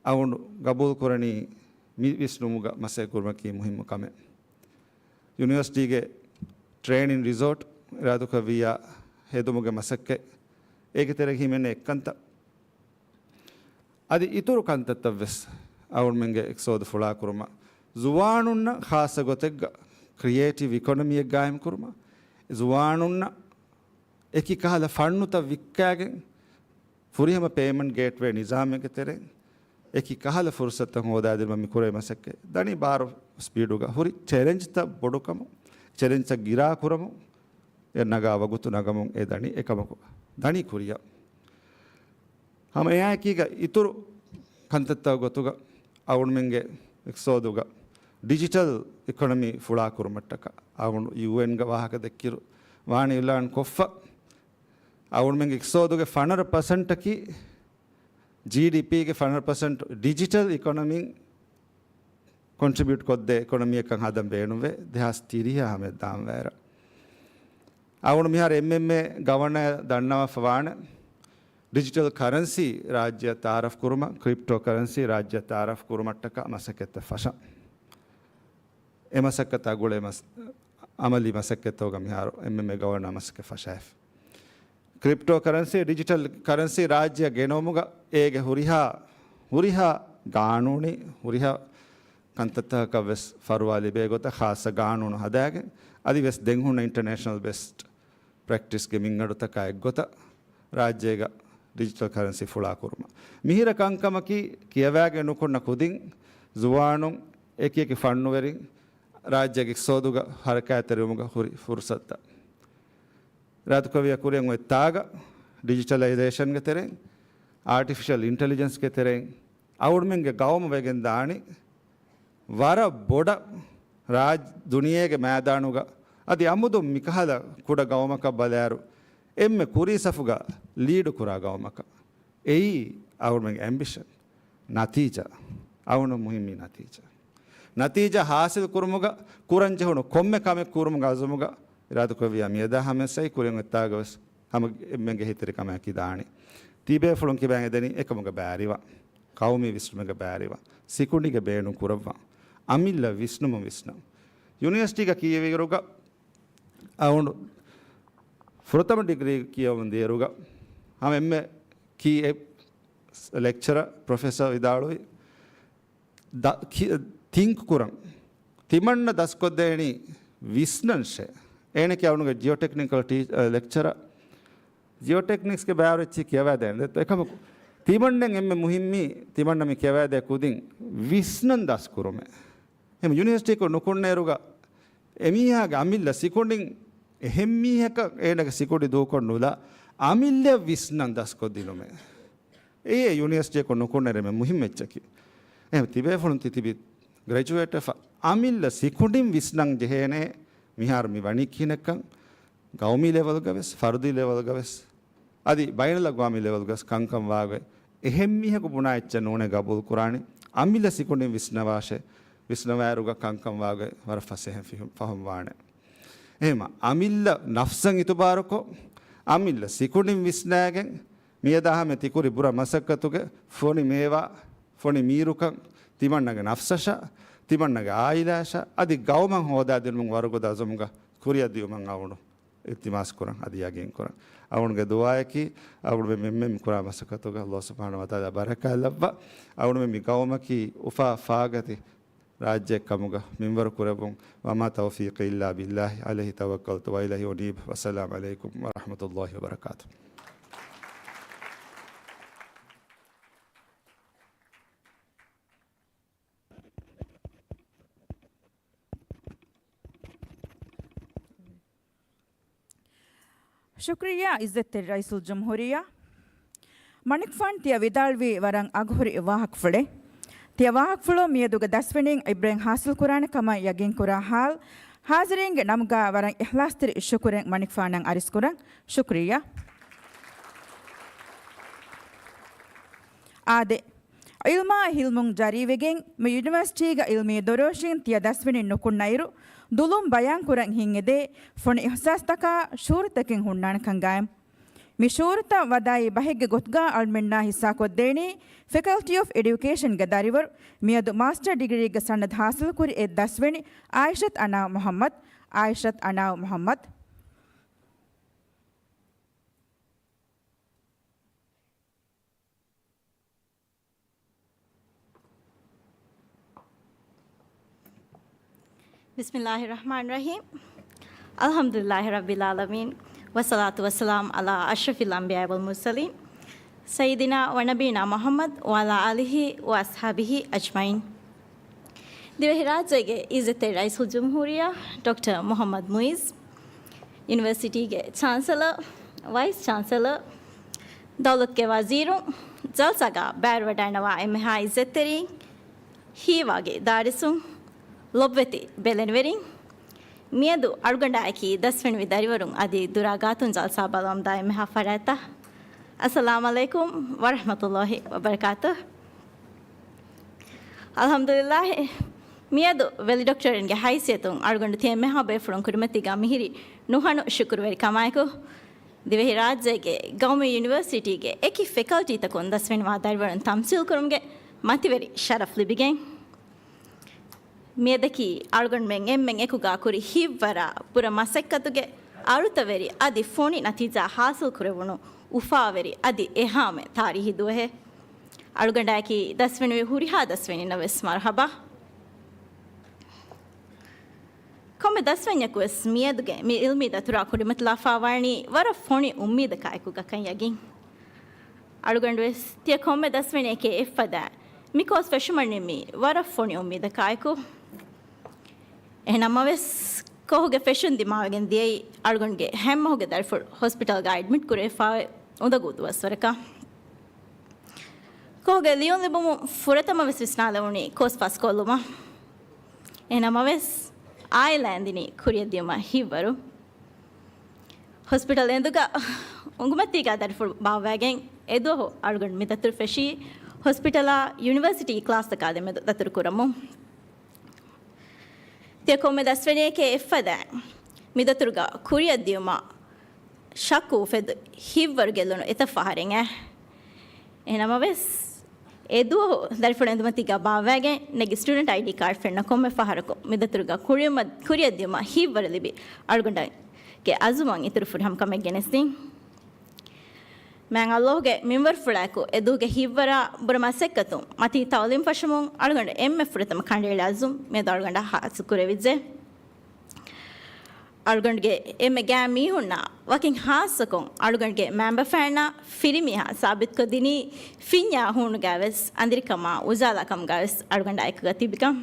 އަޅުގަނޑު ގަބޫލު ކުރަނީ މި ވިސްނުމުގަ މަސައްކަތް ކުރުމަކީ މުހިއްމު ކަމެއް. ޔުނިވަރސިޓީގެ ޓްރޭނިން ރިސޯޓް އިރާދަކުރެއްވިއްޔާ ހެދުމުގެ މަސައްކަތް، އޭގެ ތެރޭގަ ހިމެނޭ އެއްކަންތައް. އަދި އިތުރު ކަންތައްތައް ވެސް އަޅުގަނޑުމެންގެ އިޤްތިޞާދު ފުޅާކުރުމަށް، ޒުވާނުންނަށް ޚާއްޞަ ގޮތެއްގަ ކްރިއޭޓިވް އިކޮނޮމީއެއް ގާއިމް ކުރުމަށް، ޒުވާނުންނަށް އެކި ކަހަލަ ފަންނުތައް ވިއްކާގެން ފުރިހަމަ ޕޭމަންޓް ގޭޓްވޭ ނިޒާމެއްގެ ތެރެއިން އެކި ކަހަލަ ފުރުޞަތުތައް ހޯދާދިނުމަށް މި ކުރެވޭ މަސައްކަތް ދަނީ ބާރު ސްޕީޑުގަ ހުރި ޗެލެންޖްތައް ބޮޑުކަމުން، ޗެލެންޖްތައް ގިރާ ކުރަމުން، އެ ނަގާ ވަގުތު ނަގަމުން އެ ދަނީ އެކަމަކު ދަނީ ކުރިއަށް. ހަމަ އެއާއެކީގަ އިތުރު ކަންތައްތައް ގޮތުގަ އަޅުގަނޑުމެންގެ އިޤްތިޞާދުގަ ޑިޖިޓަލް އިކޮނޮމީ ފުޅާކުރުމަށްޓަކާ އަޅުގަނޑު ޔޫއެންގެ ވާހަކަ ދެއްކިއިރު ވާނީ އިޢުލާން ކޮށްފަ، އަޅުގަނޑުމެންގެ އިޤްތިޞާދުގެ ފަނަރަ ޕަސެންޓަކީ، ޖީޑީޕީގެ ފަނަރަ ޕަސެންޓް ޑިޖިޓަލް އިކޮނޮމީން ކޮންޓްރިބިއުޓް ކޮށްދޭ އިކޮނޮމީއަކަށް ހަދަން ބޭނުންވޭ، ދެހާސް ތިރީހަށް ހަމަ ދާންވާއިރަ. އަޅުގަނޑު މިހާރު އެމްއެމްއޭ ގަވަނަރ ދަންނަވާފަ ވާނެ، ޑިޖިޓަލް ކަރަންސީ ރާއްޖެއަށް ތައާރަފް ކުރުމަށް، ކްރިޕްޓޯ ކަރަންސީ ރާއްޖެއަށް ތައާރަފް ކުރުމަށްޓަކާ މަސައްކަތްތައް ފަށަން. އެ މަސައްކަތާ ގުޅޭ މަސް-، އަމަލީ މަސައްކަތްތަކުގަ މިހާރު އެމްއެމްއޭ ގަވަނަރ މަސައްކަތް ފަށައިފި. ކްރިޕްޓޯ ކަރަންސީ، ޑިޖިޓަލް ކަރަންސީ ރާއްޖެއަށް ގެނައުމުގަ އޭގެ ހުރިހާ، ހުރިހާ ގާނޫނީ، ހުރިހާ ކަންތައްތަކަކަށް ވެސް ފަރުވާ ލިބޭ ގޮތަށް ޚާއްޞަ ގާނޫނު ހަދާގެން، އަދި ވެސް ދެން ހުންނަ އިންޓަރނޭޝަނަލް ބެސްޓް ޕްރެކްޓިސްގެ މިންގަނޑުތަކާ އެއްގޮތަށް ރާއްޖޭގަ ޑިޖިޓަލް ކަރަންސީ ފުޅާކުރުމަށް. މިހިރަ ކަންކަމަކީ ކިޔަވާގެން ނުކުންނަ ކުދިން ޒުވާނުން އެކިއެކި ފަންނުވެރިން ރާއްޖޭގެ އިޤްތިޞާދުގަ ހަރަކާތްތެރިވުމުގަ ހުރި ފުރުޞަތުތައް. އިރާދަކުރެއްވިއްޔާ ކުރިއަށް އޮތް ތާގަ ޑިޖިޓަލައިޒޭޝަންގެ ތެރެއިން، އާޓިފިޝަލް އިންޓެލިޖެންސްގެ ތެރެއިން އަޅުގަނޑުމެންގެ ގައުމު ވެގެން ދާނީ ވަރަށް ބޮޑަށް ރާއްޖެ ދުނިޔޭގެ މައިދާނުގަ އަދި އަމުދުން މިކަހަލަ ކުޑަ ގައުމަކަށް ބަލާއިރު އެންމެ ކުރީ ސަފުގަ ލީޑު ކުރާ ގައުމަކަށް. އެއީ އަޅުގަނޑުމެންގެ އެމްބިޝަން، ނަތީޖާ. އަޅުގަނޑު މުހިންމީ ނަތީޖާ. ނަތީޖާ ހާސިލް ކުރުމުގަ ކުރަން ޖެހުނު ކޮންމެ ކަމެއް ކުރުމުގެ އަޒުމުގަ އިރާދަކުރެއްވިޔާ މިއަދާ ހަމައަށްސައި ކުރިން އޮތްތާގަވެސް ހަމަ އެންމެންގެ ހިތިރިކަމާއެކީ ދާނީ. ތިބޭފުޅުން ކިބައިން އެދެނީ އެކަމުގަ ބައިވެރިވާން. ޤައުމީ ވިސްނުމުގަ ބައިވެރިވާން. ސިކުނޑީގެ ބޭނުން ކުރައްވާން. އަމިއްލަ ވިސްނުމުން ވިސްނަން. ޔުނިވަރސިޓީގަ ކިޔެވިއިރުގަ އަޅުގަނޑު ފުރަތަމަ ޑިގްރީ ކިޔަވަމުން ދިޔައިރުގަ ހަމަ އެންމެ ކީ އެއް ލެކްޗަރ ޕްރޮފެސަރ ވިދާޅުވި ދަ-، ކި-، ތިންކް ކުރަން. ތިމަންނަ ދަސްކޮށްދޭނީ ވިސްނަންށޭ. އޭނަކީ އަޅުގަނޑުގެ ޖިއޯޓެކްނިކަލް ޓީ-، އަ، ލެކްޗަރ. ޖިއޯޓެކްނިކްސްގެ ބައިވެރިއްޗި ކިޔަވައިދޭނެ. އެކަމަކު، ތިމަންނަން އެންމެ މުހިންމީ، ތިމަންނަ މި ކިޔަވައިދޭ ކުދިން ވިސްނަން ދަސްކުރުމޭ. އެހެން ޔުނިވަރސިޓީއަކު ނުކުންނައިރުގަ އެމީހާގެ އަމިއްލަ ސިކުނޑިން އެހެން މީހަކަށް އޭނަގެ ސިކުނޑި ދޫކޮށް ނުލާ، އަމިއްލަ ވިސްނަން ދަސްކޮށްދިނުމޭ. އެއީ ޔުނިވަރސިޓީއަކު ނުކުންނައިރު އެންމެ މުހިންމު އެއްޗަކީ. އެހެން ތިބޭފުޅުން ތިތިބި ގްރެޖުއޭޓްވެފަ އަމިއްލަ ސިކުނޑިން ވިސްނަން ޖެހޭނެ މިހާރު މި ވަނީ ކިހިނެއްކަން، ގައުމީ ލެވެލްގަވެސް، ފަރުދީ ލެވެލްގަވެސް، އަދި ބައިނަލްއަގްވާމީ ލެވެލްގަވެސް ކަންކަން ވާގޮތް އެހެން މީހަކު ބުނާ އެއްޗެއް ނޫނޭ ގަބޫލު ކުރާނީ. އަމިއްލަ ސިކުނޑިން ވިސްނަވާށޭ، ވިސްނަވާއިރުގަ ކަންކަން ވާގޮތް ވަރަށް ފަސޭހަ ފިހު-، ފަހުން ވާނެ. އެހެމަ އަމިއްލަ ނަފްސަށް އިތުބާރުކޮށް، އަމިއްލަ ސިކުނޑިން ވިސްނައިގެން، މިއަދާ ހަމަ ތިކުރި ބުރަ މަސައްކަތުގެ ފޮނި މޭވާ، ފޮނި މީރުކަން، ތިމަންނަގެ ނަފްސަށާ، ތިމަންނަގެ އާއިލާއަށާ، އަދި ގައުމަށް ހޯދާދިނުމުގެ ވަރުގަދަ އަޒުމުގަ ކުރިއަށް ދިޔުމަށް އަޅުގަނޑު އިލްތިމާސް ކުރަން، އަދި ޔަގީން ކުރަން. އަޅުގަނޑުގެ ދުޢާއަކީ، އަޅުގަނޑުމެން މި ކުރާ މަސައްކަތުގަ ﷲ ސުބްޙާނަހޫ ވަތަޢާލާ ބަރަކާތް ލައްވާ، އަޅުގަނޑުމެން މި ގައުމަކީ އުފާ ފާގަތި ރާއްޖެއެއް ކަމުގަ މިންވަރު ކުރެއްވުން. وما توفيقي إلا بالله عليه توكلت وإليه أنيب. والسلام عليكم ورحمة الله وبركاته. ޝުކުރިއްޔާ އިއްޒަތްތެރި ރައީސުލްޖުމްހޫރިއްޔާ. މަނިކުފާނު ތިޔަ ވިދާޅުވީ ވަރަށް އަގުހުރި ވާހަކަފުޅެއް. ތިޔަ ވާހަކަފުޅު މިއަދުގެ ދަސްވަނީން އިބްރަހީމް ހާސިލް ކުރާނެ ކަމަށް ޔަގީން ކުރާ ހާލް، ހާޒިރީންގެ ނަމުގަ ވަރަށް އިޚްލާޞްތެރި ޝުކުރެއް މަނިކުފާނަށް އަރިސްކުރަން. ޝުކުރިއްޔާ. އާދެ، ޢިލްމާއި ހިލްމުން ޖަރީވެގެން، މި ޔުނިވަރސިޓީގަ ޢިލްމީ ދޮރުވަށިން ތިޔަ ދަސްވަނީ ނުކުންނައިރު، ދުލުން ބަޔާން ކުރަން ހިންއެދޭ ފޮނި އިޙްސާސްތަކާ ޝުޢޫރުތަކެއް ހުންނާނެ ކަންގާއި. މި ޝުޢޫރުތައް ވަދާއި ބަހެއްގެ ގޮތުގަ އަޅުމެންނާ ހިއްސާކޮށްދޭނީ، ފެކަލްޓީ އޮފް އެޑިއުކޭޝަންގެ ދަރިވަރު، މިއަދު މާސްޓަރ ޑިގްރީގެ ސަނަދު ހާސިލުކުރި އެއް ދަސްވަނި އާއިޝަތު އަނާ މުޙައްމަދު. އާއިޝަތު އަނާ މުޙައްމަދު. بسم الله الرحمن الرحيم. الحمد لله رب العالمين. والصلاة والسلام على أشرف الأنبياء والمرسلين، سيدنا ونبينا محمد وعلى آله وأصحابه أجمعين. ދިވެހިރާއްޖޭގެ އިއްޒަތްތެރި ރައީސުލްޖުމްހޫރިއްޔާ ޑޮކްޓަރ މުޙައްމަދު މުޢިއްޒު، ޔުނިވަރސިޓީގެ ޗާންސެލަރ، ވައިސް ޗާންސެލަރ، ދައުލަތުގެ ވަޒީރުން، ޖަލްސާގަ ބައިވެރިވެވަޑައިގަންނަވާ އެންމެހާ އިއްޒަތްތެރިން، ހީވާގި ދާރިސުން، ލޮބުވެތި ބެލެނިވެރިން، މިއަދު އަޅުގަނޑާއެކީ ދަސްވެނިވި ދަރިވަރުން އަދި ދުރާ ގާތުން ޖަލްސާ ބަލަމުންދާ އެންމެހާ ފަރާތްތައް، އައްސަލާމު ޢަލައިކުމް ވަރަޙްމަތުﷲި ވަބަރަކާތުހު. އަލްޙަމްދުލިއްލާހި، މިއަދު ވެލިޑޮކްޓަރިންގެ ހައިސިއްޔަތުން އަޅުގަނޑު ތިޔަ އެންމެހާ ބޭފުޅުން ކުރިމަތީގަ މިހިރީ ނުހަނު ޝުކުރުވެރިކަމާއެކު، ދިވެހިރާއްޖޭގެ ގައުމީ ޔުނިވަރސިޓީގެ އެކި ފެކަލްޓީތަކުން ދަސްވެނިވާ ދަރިވަރުން ތަމްސީލްކުރުމުގެ މަތިވެރި ޝަރަފް ލިބިގެން، މިއަދަކީ އަޅުގަނޑުމެން އެންމެން އެކުގާ ކުރި ހިތްވަރާ ބުރަ މަސައްކަތުގެ އަޅުތަވެރި އަދި ފޮނި ނަތީޖާ ހާސިލް ކުރެވުނު އުފާވެރި އަދި އެހާމެ ތާރީހީ ދުވަހެއް. އަޅުގަނޑާއެކީ ދަސްވެނިވި ހުރިހާ ދަސްވެނީންނަށް ވެސް މަރުޙަބާ. ކޮންމެ ދަސްވަންޏަކު ވެސް މިއަދުގެ މި ޢިލްމީ ދަތުރާ ކުރިމަތިލާފާވާނީ ވަރަށް ފޮނި އުއްމީދަކާއެކު ގަކަން ޔަގީން. އަޅުގަނޑު ވެސް ތިޔަ ކޮންމެ ދަސްވަނިއެކޭ އެއްފަދަ މި ކޯސް ފެށުމަށް ނިންމީ ވަރަށް ފޮނި އުއްމީދަކާއެކު. އެހެންނަމަވެސް، ކޯހުގެ ފެށުން ދިމާވެގެން ދިޔައީ އަޅުގަނޑުގެ ހަމަ މަހުގެ ދަރިފުޅު ހޮސްޕިޓަލްގަ އެޑްމިޓް ކުރެވިފާވެ އުނދަގޫ ދުވަސްވަރަކަށް. ކޯހުގެ ލިޔުން ލިބުމުން ފުރަތަމަ ވެސް ވިސްނާލެވުނީ ކޯސް ފަސްކޮށްލުމަށް. އެހެންނަމަވެސް، އާއިލާ އެނދުނީ ކުރިއަށް ދިޔުމަށް ހިތްވަރު. ހޮސްޕިޓަލް އެނދުގަ އުނގުމަތީގަ ދަރިފުޅު ބާއްވައިގެން އެދުވަހު އަޅުގަނޑު މި ދަތުރު ފެށީ ހޮސްޕިޓަލާ ޔުނިވަރސިޓީ ކްލާސްތަކާ ދެމެދު ދަތުރު ކުރަމުން. ތިޔަ ކޮންމެ ދަސްވަނީއެކޭ އެއްފަދައިން މި ދަތުރުގަ ކުރިއަށް ދިޔުމަށް ޝައްކު އުފެދި ހިތްވަރު ގެއްލުނު އެތައް ފަހަރެއް އެ. އެހެންނަމަވެސް، އެ ދުވަހު ދަރިފުޅު އެނދުމަތީގަ ބާއްވައިގެން ނެގި ސްޓޫޑެންޓް އައިޑީ ކާޑް ފެންނަ ކޮންމެ ފަހަރަކު މި ދަތުރުގަ ކުރިއަށް، ކުރިއަށް ދިޔުމަށް ހިތްވަރު ލިބި އަޅުގަނޑުގެ އަޒުމަށް އިތުރު ފުރިހަމަ ކަމެއް ގެނެސްދިން. މާތް ﷲ ގެ މިންވަރުފުޅާއެކު އެ ދުވަހުގެ ހިތްވަރާ ބުރަ މަސައްކަތުން މަތީ ތައުލީމް ފަށަމުން އަޅުގަނޑު އެންމެ ފުރަތަމަ ކަނޑައެޅި އަޒުމް މިއަދު އަޅުގަނޑަށް ހާސިލް ކުރެވިއްޖެ. އަޅުގަނޑުގެ އެންމެ ގާތް މީހުންނާ ވަކިން ހާއްސަކޮށް އަޅުގަނޑުގެ މައިންބަފައިންނާ ފިރިމީހާ ސާބިތުކޮށްދިނީ ފިންޏާ ހޫނުގަވެސް އަނދިރިކަމާ އުޖާލާކަމުގަވެސް އަޅުގަނޑާ އެކުގަ ތިބިކަން.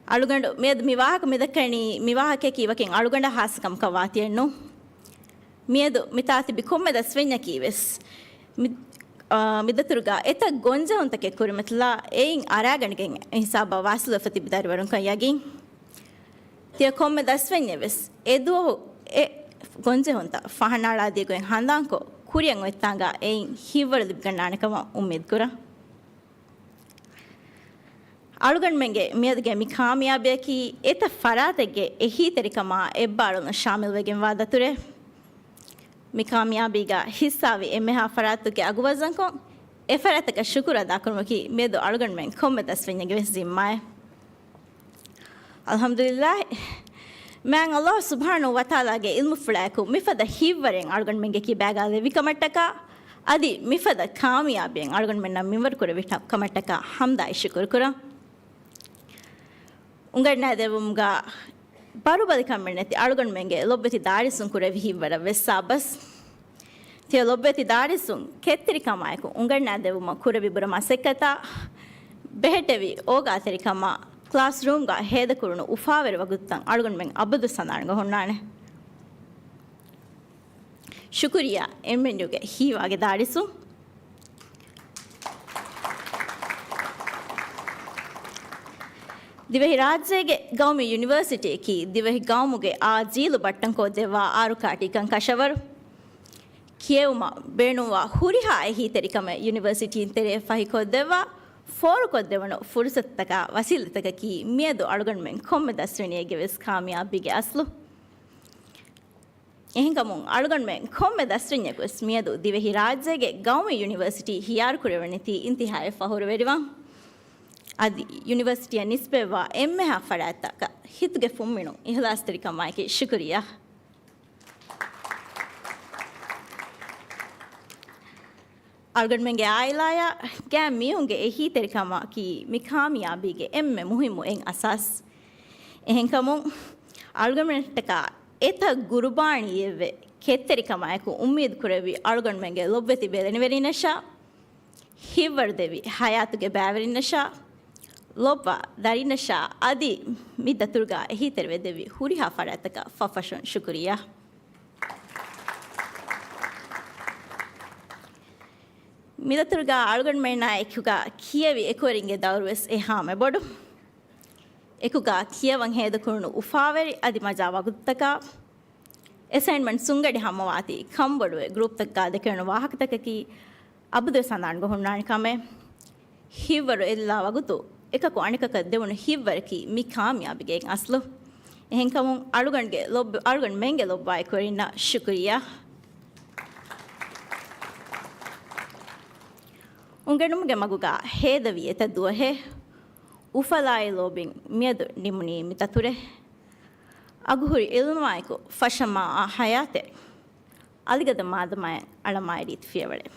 އަޅުގަނޑު މިއަދު މި ވާހަކަ މިދައްކަނީ މި ވާހަކަޔަކީ ވަކިން އަޅުގަނޑަށް ހާއްސަ ކަމަކަށް ވާތީއެއްނު. މިއަދު މިތާ ތިބި ކޮންމެ ދަސްވަންޏަކީވެސް މި، އާ، މިދަތުރުގަ އެތައް ގޮންޖެހުންތަކެއް ކުރިމަތިލާ އެއިން އަރާގަނެގެން ހިސާބަށް ވާސިލުވެފަ ތިބި ދަރިވަރުންކަން ޔަގީން. ތިޔަ ކޮންމެ ދަސްވަންޏެއްވެސް އެ ދުވަހު އެ ގޮންޖެހުންތައް ފަހަނައަޅާދިޔަ ގޮތް ހަނދާންކޮށް ކުރިއަށް އޮތްތާނގަ އެއިން ހިތްވަރު ލިބިގަންނާނެ ކަމަށް އުއްމީދު ކުރަން. އަޅުގަނޑުމެންގެ މިއަދުގެ މި ކާމިޔާބީއަކީ އެތައް ފަރާތެއްގެ އެހީތެރިކަމާ އެއްބާރުލުން ޝާމިލްވެގެންވާ ދަތުރެއް. މި ކާމިޔާބީގަ ހިއްސާވި އެންމެހާ ފަރާތުގެ އަގުވަޒަންކޮށް އެ ފަރާތަކަށް ޝުކުރު އަދާކުރުމަކީ މިއަދު އަޅުގަނޑުމެން ކޮންމެ ދަސްވަންޏެއްގެ ވެސް ޒިންމާއެއް. އަލްޙަމްދުލިއްލާހް، މާތް ﷲ ސުބްޙާނަހޫ ވަތަޢާލާގެ ޢިލްމުފުޅާއެކު މިފަދަ ހިތްވަރެއް އަޅުގަނޑުމެންގެ ކިބާގާ ލެއްވި ކަމަށްޓަކާ، އަދި މިފަދަ ކާމިޔާބީއެއް އަޅުގަނޑުމެންނަށް މިންވަރު ކުރެއްވި ކަމަށްޓަކާ ޙަމްދާއި ޝުކުރު ކުރަން. އުނގަންނާދެވުމުގަ ބަރުބަލިކަމެއް ނެތި އަޅުގަނޑުމެންގެ ލޮބުވެތި ދާރިސުން ކުރެއްވި ހިތްވަރަށް ވެސް ސާބަސް. ތިޔަ ލޮބުވެތި ދާރިސުން ކެތްތެރިކަމާއެކު އުނގަންނާދެވުމަށް ކުރެއްވި ބުރަ މަސައްކަތާ ބެހެއްޓެވި އޯގާތެރިކަމާ ކްލާސްރޫމްގަ ހޭދަކުރުނު އުފާވެރި ވަގުތުތައް އަޅުގަނޑުމެން އަބަދުވެސް ހަނދާންގަ ހުންނާނެ. ޝުކުރިއްޔާ އެމްއެންޔޫގެ ހީވާގި ދާރިސުން. ދިވެހިރާއްޖޭގެ ގައުމީ ޔުނިވަރސިޓީއަކީ ދިވެހި ގައުމުގެ އާ ޖީލު ބައްޓަންކޮށްދެއްވާ އާރު ކާޓީކަން ކަށަވަރު. ކިޔެވުމަށް ބޭނުންވާ ހުރިހާ އެހީތެރިކަމެއް ޔުނިވަރސިޓީން ތެރޭ ފަހިކޮށްދެއްވާ، ފޯރުކޮށްދެވުނު ފުރުސަތުތަކާ ވަސީލަތަކަކީ މިއަދު އަޅުގަނޑުމެން ކޮންމެ ދަސްވަނީއެއްގެ ވެސް ކާމިޔާބީގެ އަސްލު. އެހެންކަމުން އަޅުގަނޑުމެން ކޮންމެ ދަސްވަންޏަކުވެސް މިއަދު ދިވެހިރާއްޖޭގެ ގައުމީ ޔުނިވަރސިޓީ ހިޔާރުކުރެވެނީތީ އިންތިހާއަށް ފަހުރުވެރިވަން. އަދި ޔުނިވަރސިޓީއަށް ނިސްބަތްވާ އެންމެހާ ފަރާތްތަކަށް ހިތުގެ ފުންމިނުން އިހްލާސްތެރިކަމާއެކީ ޝުކުރިއްޔާ. އަޅުގަނޑުމެންގެ އާއިލާއާ ގާތް މީހުންގެ އެހީތެރިކަމަކީ މި ކާމިޔާބީގެ އެންމެ މުހިއްމު އެއް އަސާސް. އެހެންކަމުން އަޅުގަނޑުމެންނަށްޓަކާ އެތައް ގުރުބާނީއެއްވެ، ކެތްތެރިކަމާއެކު އުއްމީދު ކުރެއްވި އަޅުގަނޑުމެންގެ ލޮބުވެތި ބެލެނިވެރިންނަށާ، ހިތްވަރުދެއްވި ހަޔާތުގެ ބައިވެރިންނަށާ، ލޮބުވާ ދަރިންނަށާ، އަދި މި ދަތުރުގަ އެހީތެރިވެދެއްވި ހުރިހާ ފަރާތްތަކަށް ފަށްފަށުން ޝުކުރިއްޔާ. މިދަތުރުގަ އަޅުގަނޑުމެންނާ އެކުގަ ކިޔެވި އެކުވެރިންގެ ދައުރުވެސް އެހާމެ ބޮޑު. އެކުގަ ކިޔަވަން ހޭދަކުރުނު އުފާވެރި އަދި މަޖާ ވަގުތުތަކާ، އެސައިންމަންޓް ސުންގަޑި ހަމަވާތީ ކަންބޮޑުވެ ގްރޫޕްތަކުގަ ދެކެވުނު ވާހަކަތަކަކީ އަބަދުވެސް ހަނދާންގަ ހުންނާނެ ކަމެއް. ހިތްވަރު އެއްލާ ވަގުތު އެކަކު އަނެކަކަށް ދެވުނު ހިތްވަރަކީ މި ކާމިޔާބީގެ އަސްލު. އެހެންކަމުން އަޅުގަނޑުގެ ލޮބް-، އަޅުގަނޑުމެންގެ ލޮބުވާ އެކުވެރިންނަށް ޝުކުރިއްޔާ. އުނގެނުމުގެ މަގުގަ ހޭދަވީ އެތައް ދުވަހެއް، އުފަލާއި ލޯބިން މިއަދު ނިމުނީ މި ދަތުރެއް. އަގުހުރި އިލްމާއެކު ފަށަމާ އާ ހަޔާތެއް. އަލިގަދަ މާދަމާއަށް އަޅަމާއި ރީތި ފިޔަވަޅެއް.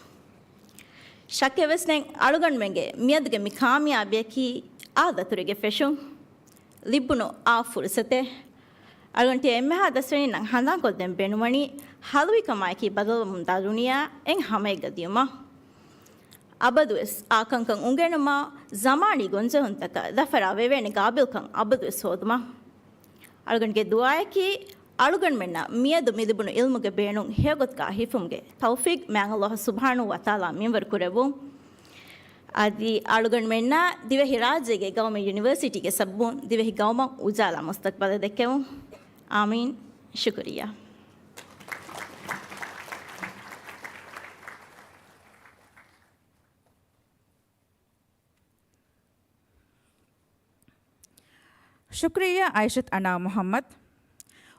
ޝައްކެއް ވެސް ނެތް، އަޅުގަނޑުމެންގެ މިއަދުގެ މި ކާމިޔާބީއަކީ އާ ދަތުރެއްގެ ފެށުން، ލިބުނު އާ ފުރުސަތެއް. އަޅުގަނޑު ތިޔަ އެންމެހާ ދަސްވަނީންނަށް ހަނދާންކޮށްދޭން ބޭނުންވަނީ، ހަލުވިކަމާއެކީ ބަދަލުވަމުންދާ ދުނިޔެއާ އެން ހަމައެއްގަ ދިޔުމަށް. އަބަދުވެސް އާ ކަންކަން އުނގެނުމަށް، ޒަމާނީ ގޮންޖެހުންތަކަށް ދަފަރާ ވެވޭނެ ގާބިލްކަން އަބަދުވެސް ހޯދުމަށް. އަޅުގަނޑުގެ ދުޢާއަކީ، އަޅުގަނޑުމެންނަށް މިއަދު މިލިބުނު ޢިލްމުގެ ބޭނުން ހެޔޮގޮތުގަ ހިފުމުގެ ތައުފީޤް މާތް ﷲ ސުބްޙާނަހޫ ވަތަޢާލާ މިންވަރު ކުރެއްވުން. އަދި އަޅުގަނޑުމެންނަށް ދިވެހިރާއްޖޭގެ ގައުމީ ޔުނިވަރސިޓީގެ ސަބަބުން ދިވެހި ގައުމަށް އުޖާލާ މުސްތަޤްބަލެއް ދެއްކެވުން. އާމީން. ޝުކުރިއްޔާ. ޝުކުރިއްޔާ އައިޝަތު އަނާ މުޙައްމަދު.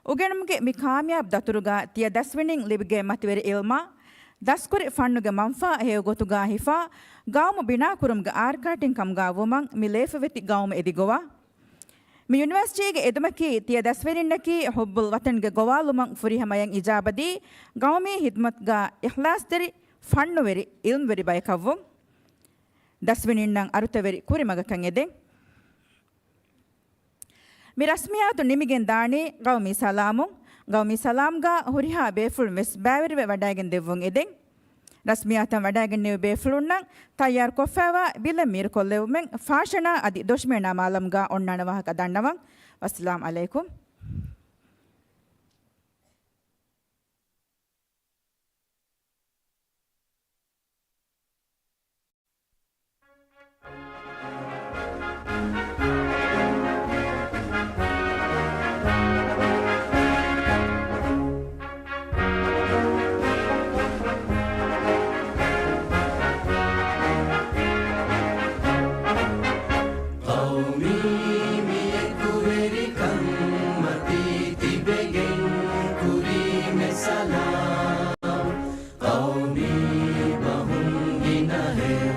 އުގެނުމުގެ މި ކާމިޔާބު ދަތުރުގަ ތިޔަ ދަސްވެނިން ލިބިގެން މަތިވެރި އިލްމާ، ދަސްކުރި ފަންނުގެ މަންފާ ހެޔޮ ގޮތުގަ ހިފާ، ގައުމު ބިނާކުރުމުގެ އާރްކާޓިން ކަމުގަ ވުމަށް މި ލޭފަވެތި ގައުމު އެދިގޮވާ. މި ޔުނިވަރސިޓީގެ އެދުމަކީ ތިޔަ ދަސްވެރިންނަކީ ޙުއްބުލް ވަތަންގެ ގޮވާލުމަށް ފުރިހަމަޔަށް އިޖާބަދީ، ގައުމީ ޚިދުމަތުގަ އިޚްލާޞްތެރި، ފަންނުވެރި، އިލްމުވެރި ބަޔަކަށްވުން. ދަސްވެރިންނަށް އަރުތަވެރި ކުރިމަގަކަށް އެދެން. މި ރަސްމިއްޔާތު ނިމިގެން ދާނީ ގައުމީ ސަލާމުން. ގައުމީ ސަލާމްގަ ހުރިހާ ބޭފުޅުން ވެސް ބައިވެރިވެ ވަޑައިގެން ދެއްވުން އެދެން. ރަސްމިއްޔާތަށް ވަޑައިގެންނެވި ބޭފުޅުންނަށް ތައްޔާރު ކޮށްފައިވާ ބިލެއް މީރުކޮށްލެއްވުމެއް ފާޝަނާ އަދި ދޮށްމޭނާ މާލަމްގަ އޮންނާނެ ވާހަކަ ދަންނަވަން. ވައްސަލާމް ޢަލައިކުމް. ޤައުމީ މި އެކުވެރިކަން މަތީ ތިބެގެން ކުރީމެ ސަލާމް. ޤައުމީ ބަހުން ގިނަހެޔޮ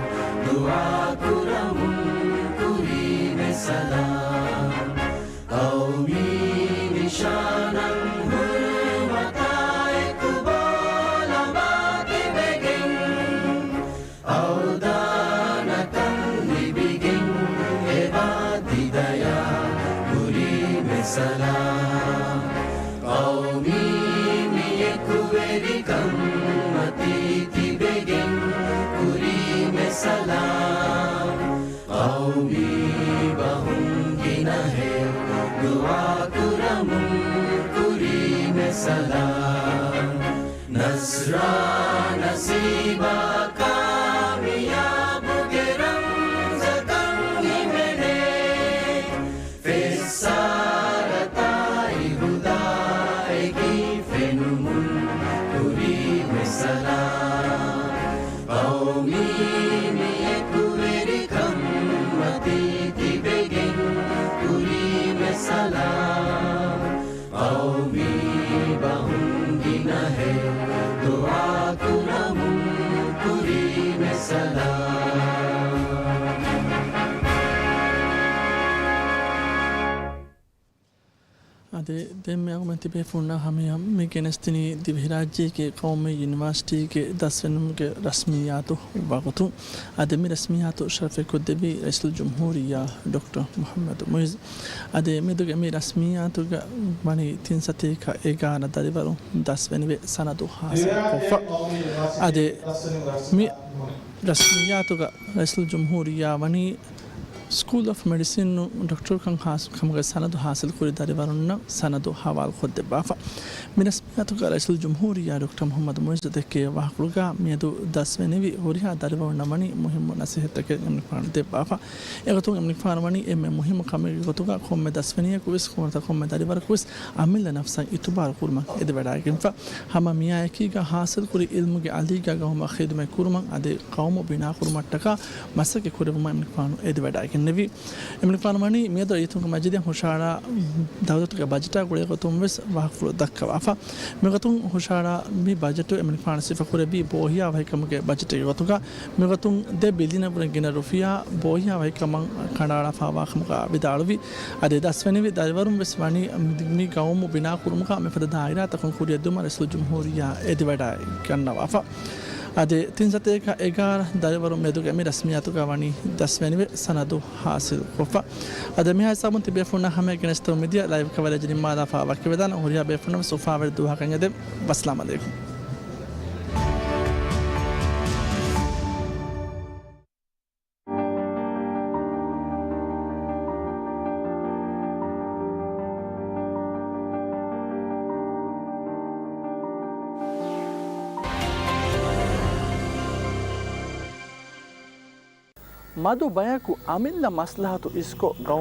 ދުޢާ ކުރަމުން ކުރީމެ ސަލާމް. ޤައުމީ ނިޝާނަށް ހުރުމަތާ އެކު ބޯލަނބާ ތިބެގެން، އަވްދާނަކަން ލިބިގެން އެބާ ތި ދަޔާ ކުރީމެ ސަލާމް. ޤައުމީ މި އެކުވެރިކަން މަތީ ތިބެގެން ކުރީމެ ސަލާމް. ޤައުމީ ބަހުން ގިނަހެޔޮ ދުޢާ ކުރަމުން ކުރީމެ ސަލާމް. ނަޞްރާ ނަސީބާ ކާމިޔާބުގެ ރަމްޒަކަށް ހިމެނޭ. ފެއްސާރަތާއި ހުދާއެކީ ފެނުމުން ކުރީމެ ސަލާމް. ޤައުމީ މި އެކުވެރިކަން މަތީ ތިބެގެން ކުރީމެ ސަލާމް. ޤައުމީ ބަހުން ގިނަހެޔޮ ދުޢާ ކުރަމުން ކުރީމެ ސަލާމް. އަދި ދެން މި އަޅުގަނޑުމެން ތިބޭފުޅުންނާ ހަމަޔަށް މި ގެނެސްދިނީ ދިވެހިރާއްޖޭގެ ޤައުމީ ޔުނިވާސިޓީގެ ދަސްވެނުމުގެ ރަސްމިއްޔާތު ވަގުތު. އަދި މި ރަސްމިއްޔާތު ޝަރަފެއް ކޮށްދެއްވީ ރައީސުލްޖުމްހޫރިއްޔާ ޑޮކްޓަރ މުޙައްމަދު މުޢިއްޒު. އަދި މިއަދުގެ މި ރަސްމިއްޔާތުގަ ވަނީ ތިން ސަތޭކަ އެގާރަ ދަރިވަރުން ދަސްވެނިވެ ސަނަދު ހާސިލްކޮށްފަ. އަދި މި ރަސްމިއްޔާތުގަ ރައީސުލްޖުމްހޫރިއްޔާ ވަނީ ސްކޫލް އޮފް މެޑިސިން ޑޮކްޓަރުކަން ހާސިލް ކަމުގެ ސަނަދު ހާސިލްކުރި ދަރިވަރުންނަށް ސަނަދު ހަވާލުކޮށްދެއްވާފަ. މި ރަސްމިއްޔާތުގަ ރައީސުލްޖުމްހޫރިއްޔާ ޑޮކްޓަރ މުޙައްމަދު މުޢިއްޒު ދެއްކެވި ވާހަކަފުޅުގަ މިއަދު ދަސްވެނިވި ހުރިހާ ދަރިވަރުންނަށް ވަނީ މުހިއްމު ނަސޭހަތްތަކެއް އެމަނިކުފާނު ދެއްވާފަ. އެގޮތުން އެމަނިކުފާނު ވަނީ އެންމެ މުހިއްމު ކަމެއްގެ ގޮތުގަ ކޮންމެ ދަސްވެނިޔަކު ވެސް ނުވަތަ ކޮންމެ ދަރިވަރަކު ވެސް އަމިއްލަ ނަފްސަށް އިތުބާރު ކުރުމަށް އެދިވަޑައިގެންފަ. ހަމަ މިއާއެކީގަ ހާސިލްކުރި އިލްމުގެ އަލީގަ ގައުމަށް ޚިދުމަތް ކުރުމަށް އަދި ޤައުމު ބިނާކުރުމަށްޓަކާ މަސައްކަތް ކުރެއްވުމަށް އެމަނިކުފާނު އެދިވަޑައިގެންނެވި. އެމަނިކުފާނު ވަނީ މިއަދު ރައްޔިތުންގެ މަޖިލީހަށް ހުށަހަޅާ ދައުލަތުގެ ބަޖެޓާ ގުޅޭ ގޮތުން ވެސް ވާހަކަފުޅު ދައްކަވާފަ. މިގޮތުން ހުށަހަޅާ މި ބަޖެޓު އެމަނިކުފާނު ސިފަކުރެއްވީ ބޯހިޔާވަހިކަމުގެ ބަޖެޓެއްގެ ގޮތުގަ. މިގޮތުން ދެ ބިލިއަނަށްވުރެ ގިނަ ރުފިޔާ ބޯހިޔާވަހިކަމަށް ކަނޑައަޅާފައިވާ ކަމުގަ ވިދާޅުވި. އަދި ދަސްވެނިވި ދަރިވަރުން ވެސް ވަނީ މި ގައުމު ބިނާކުރުމުގަ މިފަދަ ދާއިރާތަކުން ކުރިއަށްދިއުމަށް ރައީސުލްޖުމްހޫރިއްޔާ އެދިވަޑައިގަންނަވާފަ. އަދި ތިން ސަތޭކަ އެގާރަ ދަރިވަރުން މިއަދުގެ މި ރަސްމިއްޔާތުގަ ވަނީ ދަސްވެނިވެ ސަނަދު ހާސިލްކޮށްފަ. އަދި މިހާ ހިސާބުން ތިބޭފުޅުންނާ ހަމަޔަށް ގެނެސްދެމުން މިދިޔަ ލައިވް ކަވަރޭޖް ނިންމާލާފަ ވަކިވެދާނަން. ހުރިހާ ބޭފުޅުންނަށް ވެސް އުފާވެރި ދުވަހަކަށް އެދެން. ވައްސަލާމް ޢަލައިކުމް. މަދު ބަޔަކު އަމިއްލަ މަސްލަހަތު އިސްކޮށް،